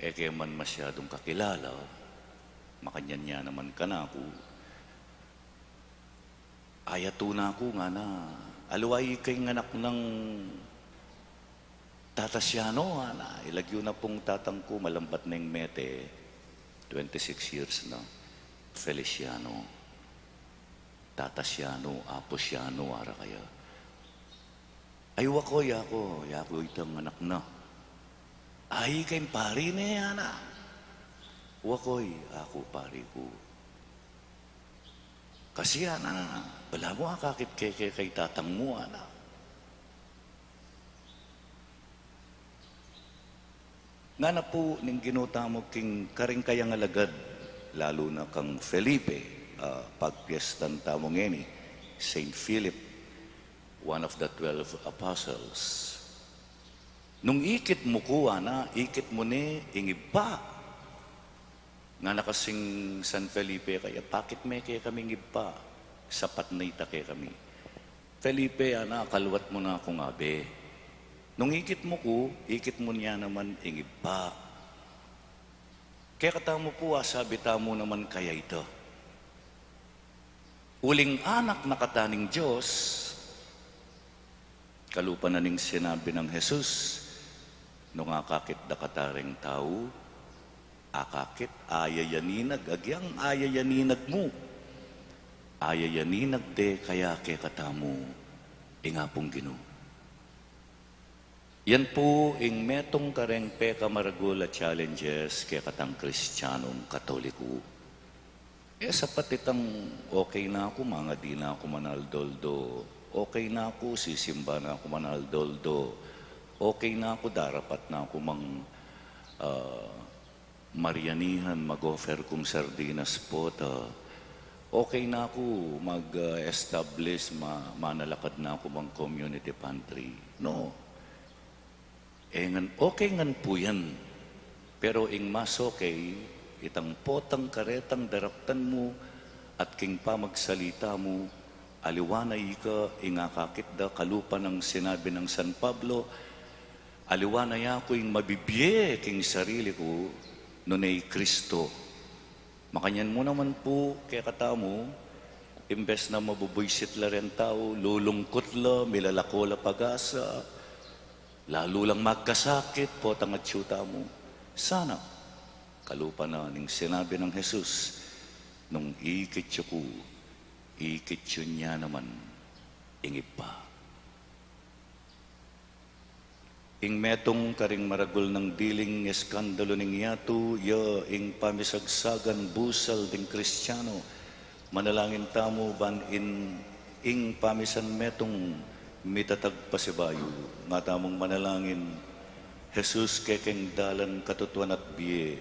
e ke man masyadung kakilala, makanyan ya naman kanaku, ayatu na ku ngana, aliwa ika ing anak nang Tata Siano, ngana. Ilagyu na pung tatang ku, malambat neng mete, twenty-six years na, Feliciano. Tata Siano, Apu Siano, ara kaya. Ay, wa koy, aku, aku itang anak na. Ay, ika ing pari ne, ngana. Wa koy, aku pari ku. Kasi, ngana, balamu akakit ke keka i tatang mu, ngana. Ngana pu ning Ginu tamu king karing kayang alagad, lalu na kang Felipe, ah, pagpiestan tamu ngeni, Saint Philip, one of the twelve apostles. Nung ikit mu ku, ngana, ikit mu ne ing Ibpa. Ngana kasing San Felipe kaya, pakit me kekami ing Ibpa, sapat na ita kekami. Felipe, ngana, kaluat mu na kung abe. Nung ikit mu ku, ikit mu ne naman ing Ibpa. Kekatamu pu, asabi tamu naman kaya ita, uling anak na kata ning Dios, kalupa na ning sinabi nang Jesus, nung akakit da kata reng tau, akakit, ayayaninag, agyang ayayaninag mu, ayayaninag de kaya kekatamu ing Apung Ginu. Yan pu ing metung kareng pekamaragul a challenges kekatang Kristianong Katoliko. E sapat itang okay na ku, mangadi na ku manaldo-aldo, okay na ku, sisimba na ku manaldo-aldo, okay na ku, darapat na ku mang, ah, Marianihan, mag-offer kung sardinas, pota. Okay na ku mag, ah, establish, ma-, manalakad na ku mang community pantry. No. E ngan, okay ngan pu yan. Pero ing mas okay, itang potang karetang daraptan mu at king pamagsalita mu, aliwa na ika ing akakit da, kalupa nang sinabi nang San Pablo, aliwa na yaku ing mabibie king sarili ku, nune i Kristo. Makanyan mu naman pu kekatamu, imbes na mabubuisit la reng tau, lulungkut la, milalako la pag-asa, lalu lang magkasakit, potang atyu tamu. Sana, kalupa na ning sinabi nang Jesus, nung ikit yu ku, ikit yu ne naman ing Ibpa. Ing metung karing maragul nang diling eskandalu ning yatu, ya ing pamisagsagan busal ding Kristiano. Manalangin tamu ban in ing pamisan metung mitatag pasibayu. Nga tamung manalangin, Jesus, kekeng dalan, katutuan at bie.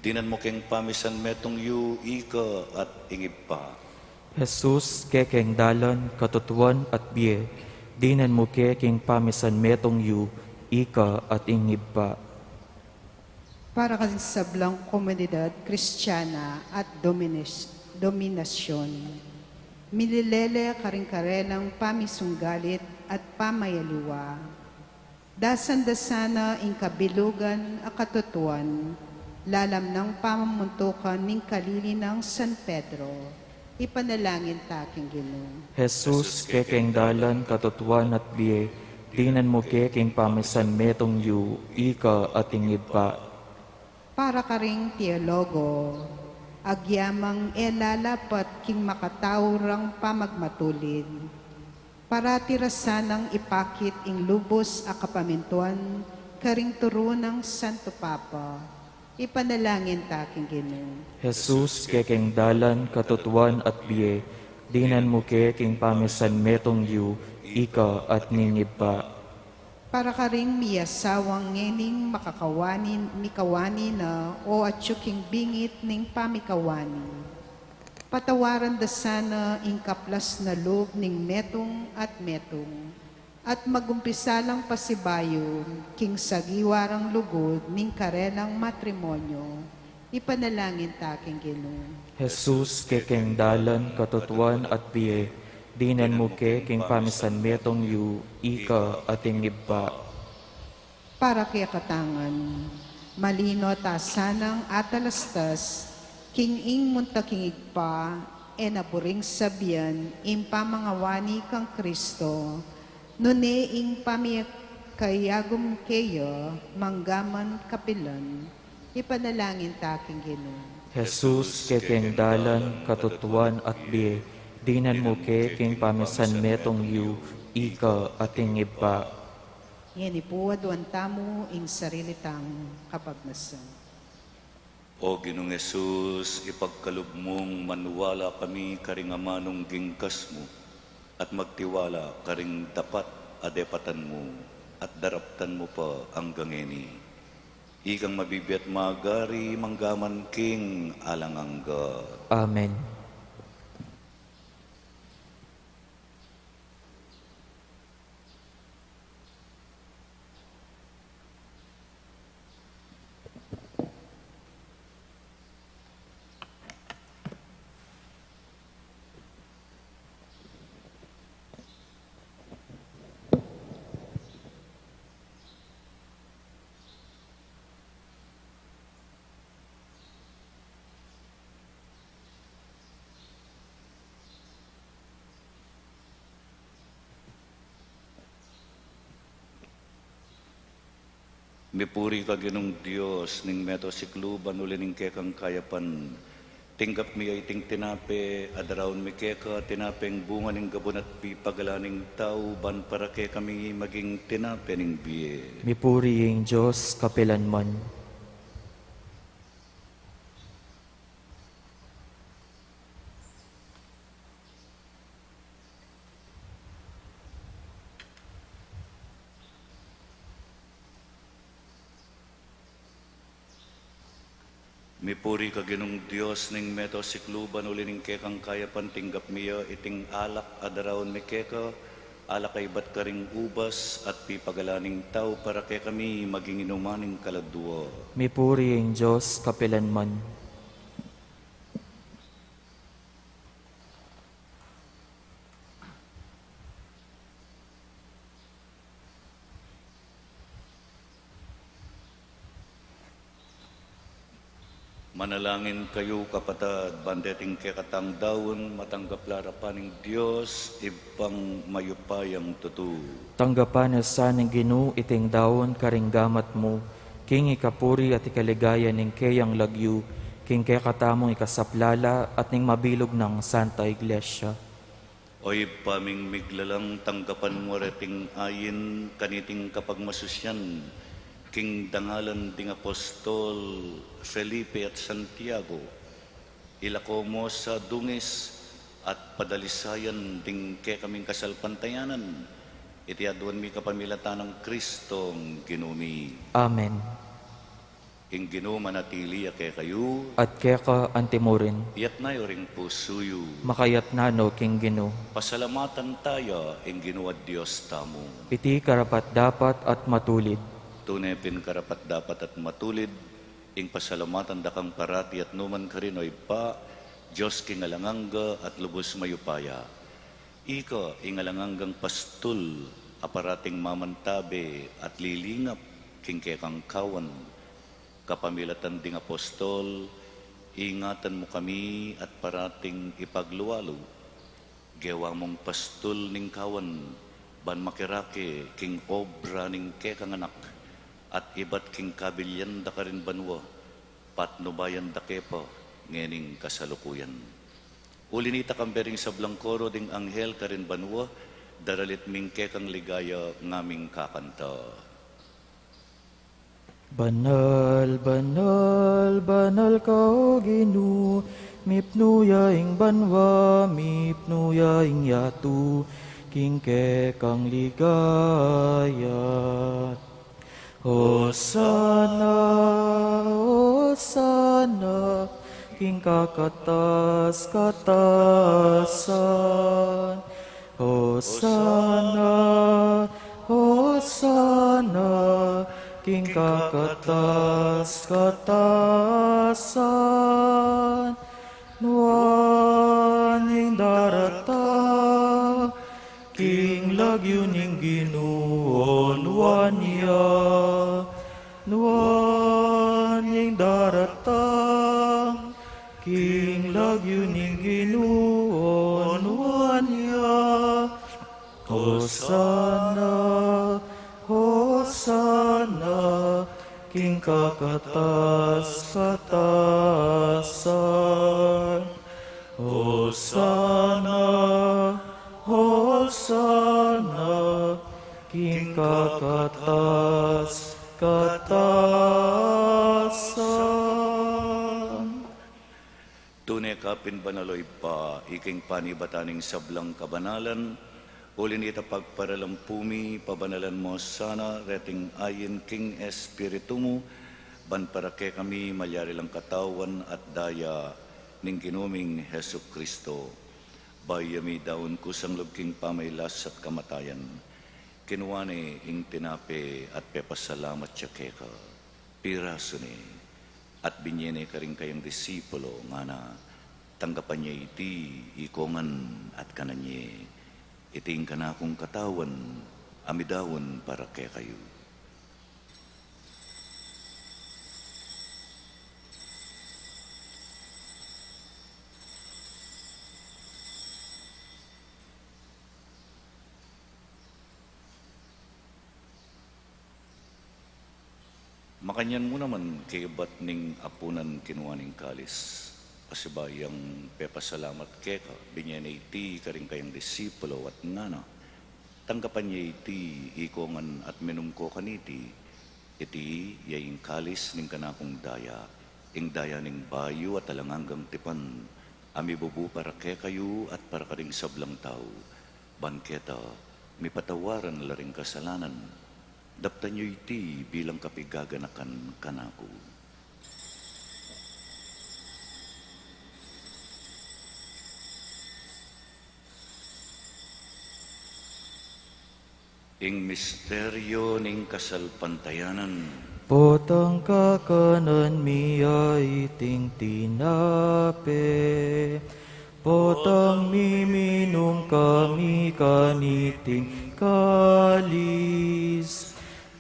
Dinan mu keng pamisan metung yu, ika at ing Ibpa. Jesus, kekeng dalan, katutuan at bie. Dinan mu ke king pamisan metung yu, ika at ing Ibpa. Para karing sablang komunidad Kristiana at dominis-, dominasyon, mililele karing karelang pamisunggalit at pamayaliwa. Dasan da sana ing kabilugan a katutuan, lalam nang pamamuntukan ning kalili nang San Pedro. Ipanalangin ta king Ginu. Jesus, kekeng dalan, katutuan at bie, dinan mu ke king pamisan metung yu, ika at ing Ibpa. Para karing teologo, agyamang e lalapat king makatau rang pamagmatulid. Parati ra sanang ipakit ing lubus a kapamintuan karing turu nang Santo Papa. Ipanalangin ta king Ginu. Jesus, kekeng dalan, katutuan at bie, dinan mu ke king pamisan metung yu, ika at ing Ibpa. Para karing miasawang ngening makakawani, mikawani na o atyu king bingit ning pamikawani. Patawaran da sana ing kaplas na lub ning metung at metung, at magumpisa lang pasibayu king sagiwa rang lugud ning karelang matrimonyo. Ipanalangin ta king Ginu. Jesus, kekeng dalan, katutuan at bie, dinan mu ke king pamisan metung yu, ika at ing Ibpa. Para kekatang ngan, malino ta sanang atalastas king ing munta king Ibpa, e na buring sabian ing pamangawani kang Kristo, nune ing pamikayagum keya manggaman kapilan. Ipanalangin ta king Ginu. Jesus, kekeng dalan, katutuan at bie, dinan mu ke king pamisan metung yu, ika at ing Ibpa. Ngeni pu aduan tamu ing sarili tang kapagnasan. O Ginung Jesus, ipagkalub mung maniwala kami karing amanung gingkas mu, at magtiwala karing dapat a depatan mu, at daraptan mu pa angga ngeni. Ikang mabibie at magari manggaman king alang angga. Amen. Mipuri ka Ginung Dios ning meto sikluban, uli ning kekang kayapan tinggap mi ya iting tinape a daraun mi keka, tinapeng bunga ning gabun at pipagalan ning tau, ban para kekami maging tinape ning bie. Mipuri ing Dios kapilanman. Mipuri ka Ginung Dios ning meto sikluban, uli ning kekang kayapan tinggap mi ya iting alak a daraun mi keka, alak a ibat karing ubas at pipagalan ning tau, para kekami maging inuman ning kaladua. Mipuri ing Dios kapilanman. Manalangin kayu, kapatad, ban deting kekatang daun matanggap la arapan ning Dios, Ibpang mayupayang tutu. Tanggapan na sa ning Ginu iting daun karing gamat mu, king ikapuri at ikaligaya ning keyang lagyu, king kekatamung ikasaplala at ning mabilug nang Santa Iglesia. O Ibpa ming miglalang, tanggapan mu reting ayin kaniting kapagmasusian king dangalan ding apostol Felipe at Santiago. Ilako mu sa dungis at padalisayan ding kekaming kasalpantayanan. Iti aduan mi kapamilatan nang Kristong Ginu mi. Amen. Ing Ginu manatili ya kekayu. At keka antimurin. Iyatas yu ring pusu yu. Makayatas no king Ginu. Pasalamatan taya ing Ginu a Dios tamu. Iti karapat-dapat at matulid. Tune pin karapat-dapat at matulid ing pasalamatan da kang parati at numan karin, o Ibpa, Dios king alang angga at lubus mayupaya. Ika ing alang anggang pastul a parating mamantabe at lilingap king kekang kawan. Kapamilatan ding apostol, ingatan mu kami at parating ipaglualu. Gewa mung pastul ning kawan, ban makirake king obra ning kekang anak, at ibat king kabilian da karin banua, patnubayan da ke pa ngening kasalukuyan. Uli nita, kambe ring sablang koro ding anghel karin banua, daralit ming kekang ligaya ngaming kakanta. Banal, banal, banal ka, o Ginu, mipnu ya ing banua, mipnu ya ing yatu, king kekang ligaya. Hosana, Hosana, king kakatas-katasan. Hosana, Hosana, king kakatas-katasan. Nuan ing daratang king lagyu ning Ginu, o nuan ya. Nuan ing daratang king lagyu ning Ginu, o nuan ya. Hosana, Hosana, king kakatas-katasan. Hosana, Hosana, king kakatas-katasan. Tune ka pin banal, o Ibpa, ika ing panibatan ning sablang kabanalan. Uli nita pagparalampu mi, pabanalan mu sana reting ayin king Espiritu mu, ban para kekami malyari lang katawan at daya ning Ginu ming Jesucristo. Bayu ya midaun kusang lub king pamailas at kamatayan, kinua ne ing tinape at pepasalamat ya keka. Pirasu ne, at binye ne karing kayang disipulo, ngana, tanggapan ye iti ikongan at kanan ye. Iti ing kanakung katawan a midaun para kekayu. Makanyan mu naman kaybat ning apunan kinua ne ing kalis, pasibayu yang pepasalamat keka, binye ne iti karing kayang disipulo at ngana, tanggapan ye iti ikongan at minum ko kaniti, iti ya ing kalis ning kanakung daya, ing daya ning bayu at alang anggang tipan, a mibubu para kekayu at para karing sablang tau, ban keta mipatawaran la ring kasalanan. Daptan yu iti bilang kapigaganakan kanaku. Ing misteryo ning kasalpantayanan. Potang kakanan mi ya iting tinape, potang miminum kami kaniting kalis,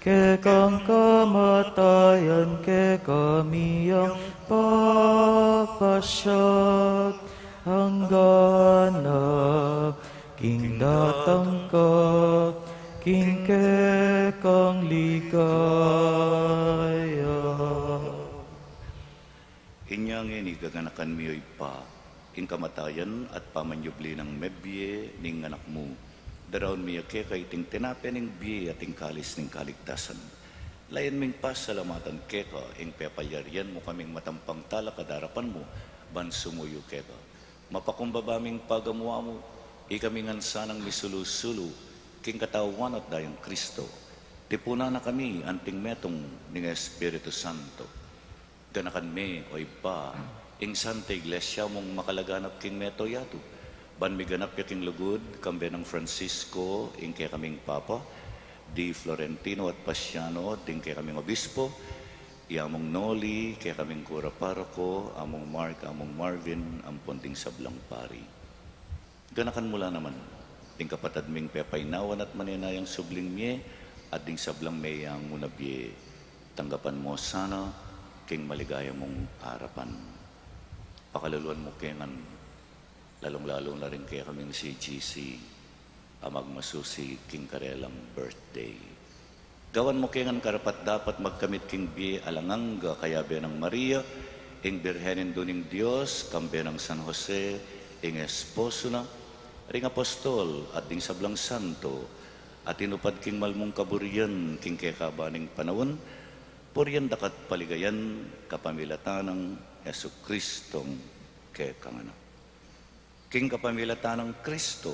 kekang kamatayan kekami yang papasyag, anggang king datang ka king kekang ligaya. Inya ngeni gaganakan mi, o Ibpa, Ing kamatayan at pamanyubli nang mebie ning Anak mu. Daraun mi ya keka iting tinape ning bie at ing kalis ning kaligtasan. Layan ming pasalamatan keka ing pepalyarian mu kaming matampang talakad king arapan mu, ban sumuyu keka. Mapakumbaba ming pagamu-amu, ikami ngan sanang misulu-sulu king katawan at dayang Kristo. Tipunan na kami anting metung ning Espiritu Santo. Ganakan me, o Ibpa, ing Santa Iglesia mung makalaganap king mabilug a yatu, ban miganap ya king lugud, kambe nang Francisco, ing kekaming Papa, di Florentino at Pasiano, ding kekaming Obispo, i Among Noli, kekaming Kura Paroko, Among Mark, Among Marvin, ampon ding sablang pari. Ganakan mu la naman ding kapatad ming pepaynawan at manenayang subling mie, at ding sablang meyang mu na bie. Tanggapan mu sana king maligaya mung arapan. Pakaluluan mu ke ngan, lalung-lalu na ring kekaming C G C, a magmasusi king karelang birthday. Gawan mu ke ngan karapat-dapat magkamit king bie alang angga kayabe nang Maria, ing Birhen Indu ning Dios, kambe nang San Jose, ing esposo na, ring apostol, at ding sablang santo, a tinupad king malmung kaburian king kekaban ning panaun, purian daka at paligayan kapamilatan nang Jesucristong kekang Anak. King kapamilatan nang Kristo,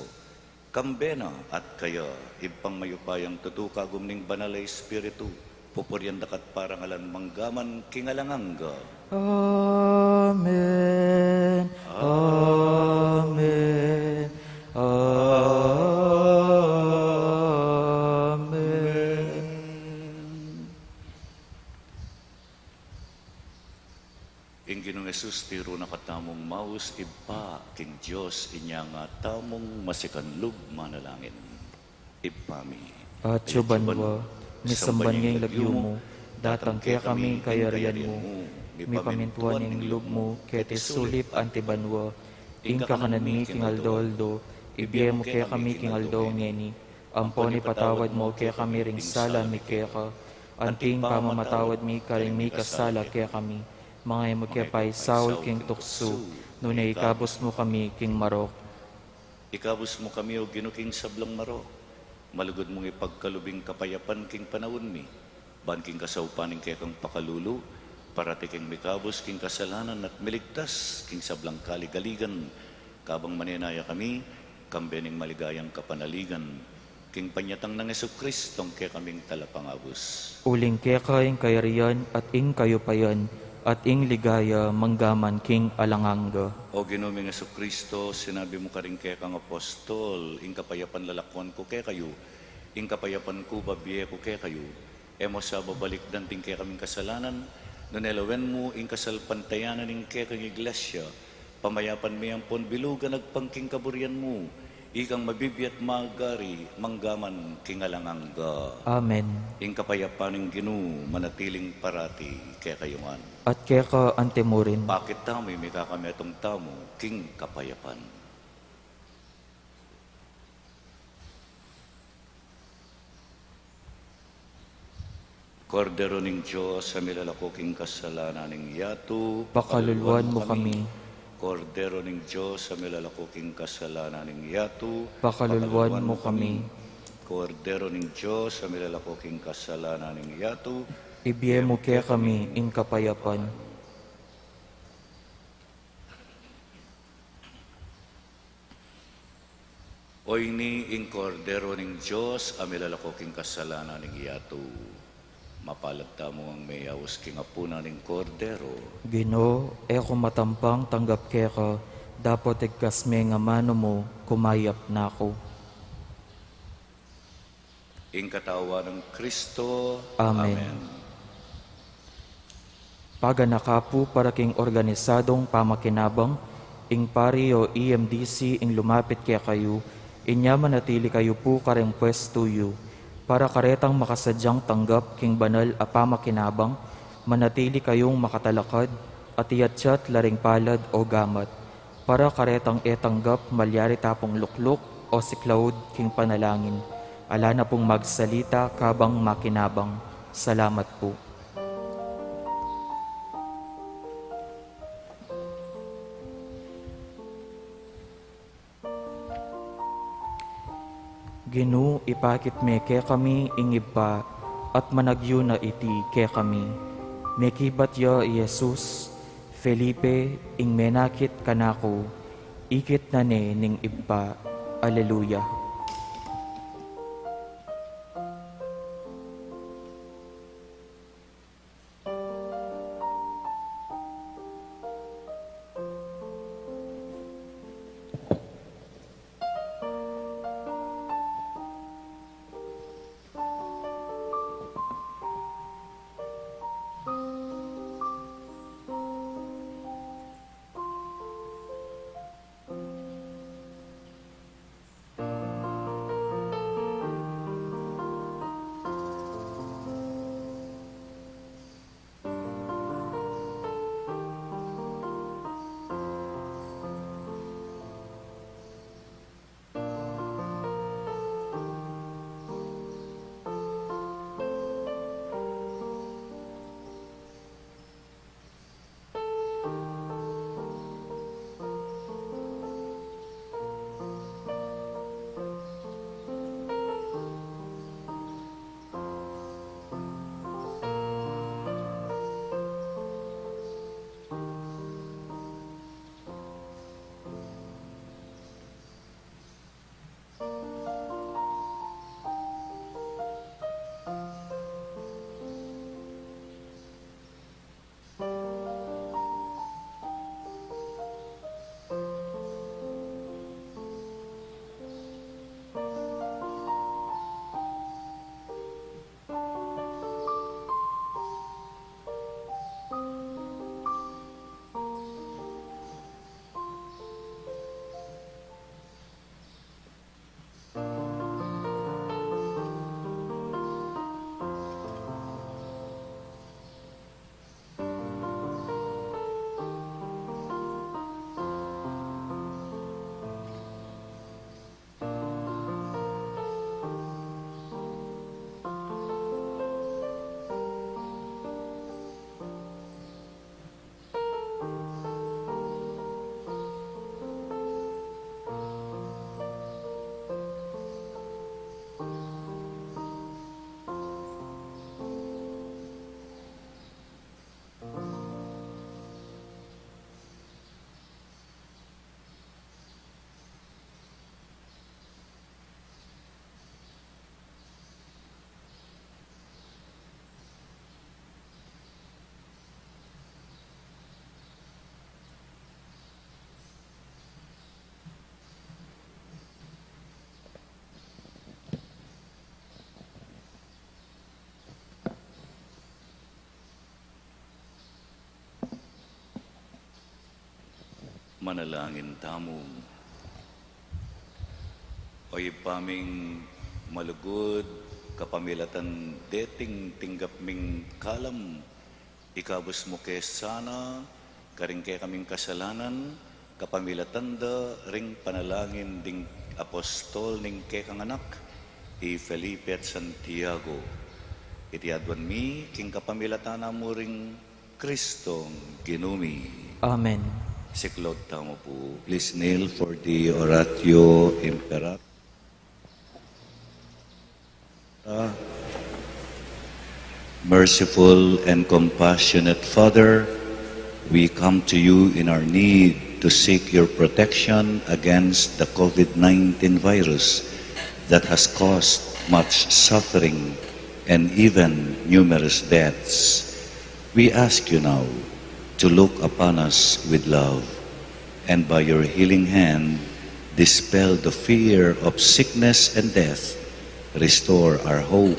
kambe na at kaya, Ibpang mayupayang tutu, kagum ning Banal a Espiritu, pupurian daka at parangalan manggaman king alang angga. Amen. Amen. Amen. Ing Ginung Jesus tiru na katamung maus Ibpa king Dios, inya nga tamung masikan lub manalangin. Ibpa mi, atsu ka banua, misamban ya ing lagyu mu, datang kekami ing kayarian mu, mipamintuan ing lub mu keti sulip anti banua. Ing kakanan mi king aldo-aldo ibie mu kekami king aldo ngeni. Ampon ipatawad mu kekami ring sala mi keka, anti ing pamamatawad mi karing mikasala kekami. Manga e mu ke paisaul king tuksu, nune ikabus mu kami king marok. Ikabus mu kami, O Ginu, king sablang marok. Malugud mung ipagkalub ing kapayapan king panaun mi, ban king kasaupan ning kekang pakalulu, parati keng mikabus king kasalanan at miligtas king sablang kaligaligan, kabang manenaya kami kambe ning maligayang kapanaligan king panyatang nang Jesucristong kekaming Talapangabus. Uling keka ing kayarian at ing kayupayan at ing ligaya manggaman king alang angga. O Ginu ming Jesucristo, sinabi mu karing kekang apostol, ing kapayapan lalakwan ku kekayu, ing kapayapan ku babie ku kekayu. E mu sa babalikdan ding kekaming kasalanan, nune lawen mu ing kasalpantayanan ning kekang Iglesia, pamayapan me ampon bilugan agpang king kaburian mu, ikang mabibie at magari manggaman king alang angga. Amen. Ing kapayapan ning Ginu manatiling parati kekayu ngan. At keka antimurin. Pakit tamu ing mikakametung tamu king kapayapan. Kordero ning Dios, a milalako king kasalanan ning yatu, pakaluluan mu kami. Kordero ning Dios, a milalako king kasalanan ning yatu, pakaluluan mu kami. Kordero ning Dios, a milalako king kasalanan ning yatu, ibie mu kekami ing kapayapan. O ini ing Kordero ning Dios, a milalako king kasalanan ning yatu. Mapalad tamu ngang meyaus king apunan ning Kordero. Ginu, e ku matampang tanggap keka, dapot igkas me ing amanu mu, kumayap na ku. Ing katawan nang Kristo. Amen. Amen. Paganaka pu para king organisadong pamakinabang, ing pari o E M D C ing lumapit kekayu, inya manatili kayu pu kareng pwestu yu, para karetang makasadyang tanggap king banal a pamakinabang, manatili kayung makatalakad, at iyatyat la ring palad o gamat. Para karetang e tanggap malyari ta pung lukluk o siklaud king panalangin, ala na pung magsalita kabang makinabang. Salamat pu. Ginu, ipakit me kekami ing Ibpa, at managyu na iti kekami. Mekibat ya i Jesus, Felipe, ing menakit kanaku, ikit na ne ning Ibpa. Aleluya. Manalangin tamu. O Ibpa ming malugud, kapamilatan deting tinggap ming kalam, ikabus mu ke sana karing kekaming kasalanan, kapamilatan da ring panalangin ding apostol ning kekang anak, i Felipe at Santiago. Iti aduan mi king kapamilatan na mu ring Kristong Ginu mi. Amen. Siklaud tamu pu. Please kneel for the Oratio Imperata. Merciful and compassionate Father, we come to you in our need to seek your protection against the COVID nineteen virus that has caused much suffering and even numerous deaths. We ask you now to look upon us with love, and by your healing hand, dispel the fear of sickness and death, restore our hope,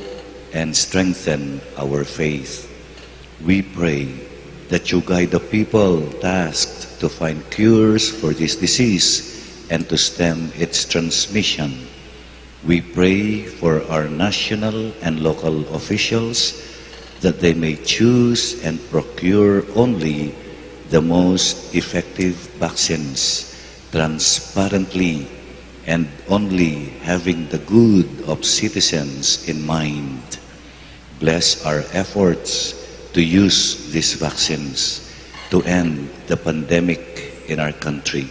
and strengthen our faith. We pray that you guide the people tasked to find cures for this disease and to stem its transmission. We pray for our national and local officials that they may choose and procure only the most effective vaccines transparently and only having the good of citizens in mind. Bless our efforts to use these vaccines to end the pandemic in our country.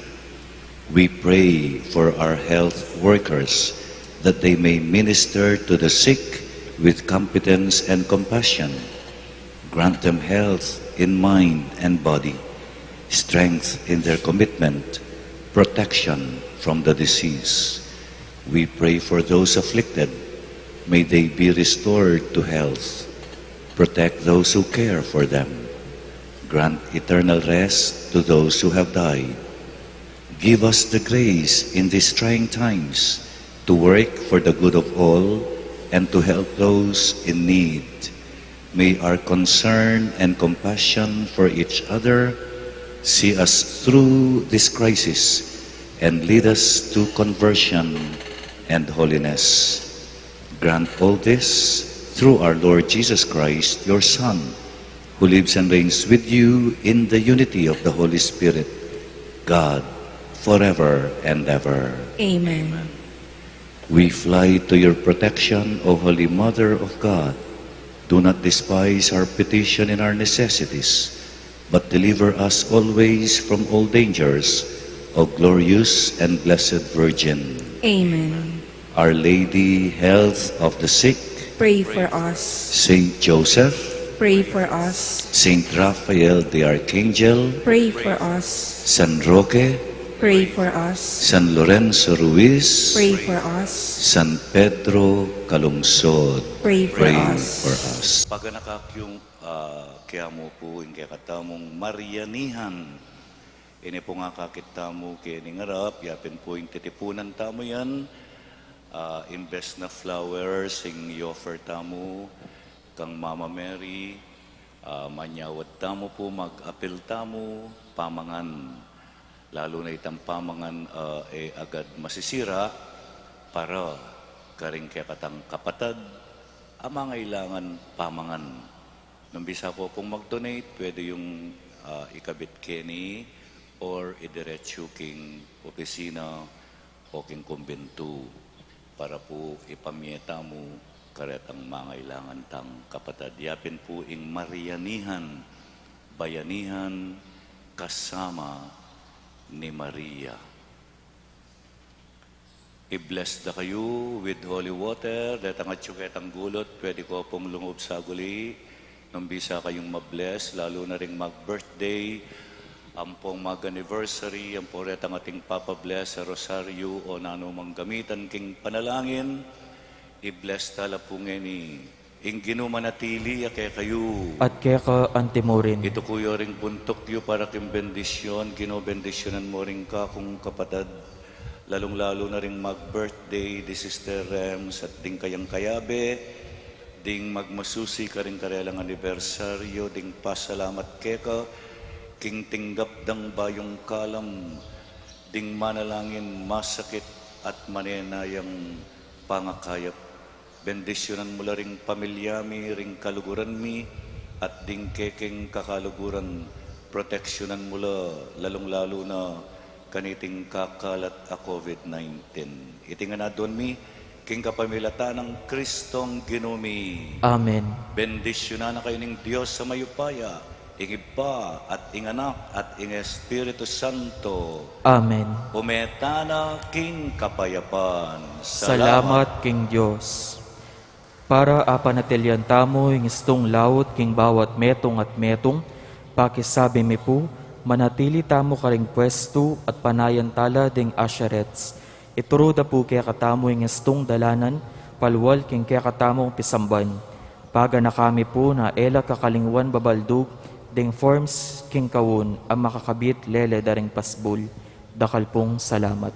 We pray for our health workers that they may minister to the sick with competence and compassion. Grant them health in mind and body, strength in their commitment, protection from the disease. We pray for those afflicted. May they be restored to health. Protect those who care for them. Grant eternal rest to those who have died. Give us the grace in these trying times to work for the good of all and to help those in need. May our concern and compassion for each other see us through this crisis and lead us to conversion and holiness. Grant all this through our Lord Jesus Christ, your Son, who lives and reigns with you in the unity of the Holy Spirit, God, forever and ever. Amen. We fly to your protection, O Holy Mother of God. Do not despise our petition in our necessities, but deliver us always from all dangers, O glorious and blessed Virgin. Amen. Our Lady, health of the sick. Pray for us. Saint Joseph. Pray for us. Saint Raphael the Archangel. Pray for us. San Roque. Pray for us. San Lorenzo Ruiz. Pray for us. San Pedro Calungsod. Pray for us. Paganakak yu, ah, kekayu pu ing kekatamung Marianihan. Ini pung akakit tamu keni ngarap, yapin pu ing titipunan tamu yan, ah, imbes na flowers, ing i-offer tamu kang Mama Mary, ah, manyawad tamu pu, mag-apil tamu, pamangan. Lalu na itang pamangan, ah, e agad masisira, para karing kekatang kapatad a mangailangan pamangan. Nung bisa ko pung mag-donate, pwede yung, ah, ikabit keni or idiretsu king opisina o king kumbentu para pu ipamie tamu karetang mangailangan tang kapatad. Yapin pu ing Marianihan, bayanihan kasama ni Maria. I-bless da kayu with holy water. Detang atyu ketang gulut, pwede ko pung lungub saguli. Nung bisa kayung ma-bless, lalu na ring mag-birthday, ampong mag-anniversary, ampong retang ating papa-bless sa rosaryo o nanumang gamitan king panalangin, i-bless ta la pu ngeni. Ing Ginu manatili ya kekayu. At keka antimurin. Ituku yu ring buntuk yu para king bendisyon, Ginu, bendisyunan mu ring kakung kapatad, lalung-lalu na ring mag-birthday di Sister Rems at ding kayang kayabe, ding magmasusi karing karelang anibersaryo, ding pasalamat keka king tinggap dang bayung kalam, ding manalangin masakit at manenayang pangakayap. Bendisyunan mu la ring pamilya mi, ring kaluguran mi, at ding kekeng kakaluguran, proteksyonan mu la, lalung-lalu na kaniting kakalat a COVID nineteen. Iti ngan aduan mi, king kapamilatan nang Kristong Ginu mi. Amen. Bendisyunan na kayu ning Dios a mayupaya, ing Ibpa, at ing Anak, at ing Espiritu Santo. Amen. Ume tana king kapayapan. Salamat king Dios. Para apanatilian tamu ing istung laut king bawat metung at metung, pakisabi mi pu, manatili tamu karing pwestu at panayan tala ding usherettes. Ituru da pu kekatamu ing istung dalanan, palual king kekatamung pisamban. Paganaka mi pu na e la kakalingwan babaldug ding forms king kaun a makakabit lele da ring pasbul. Dakal pung salamat.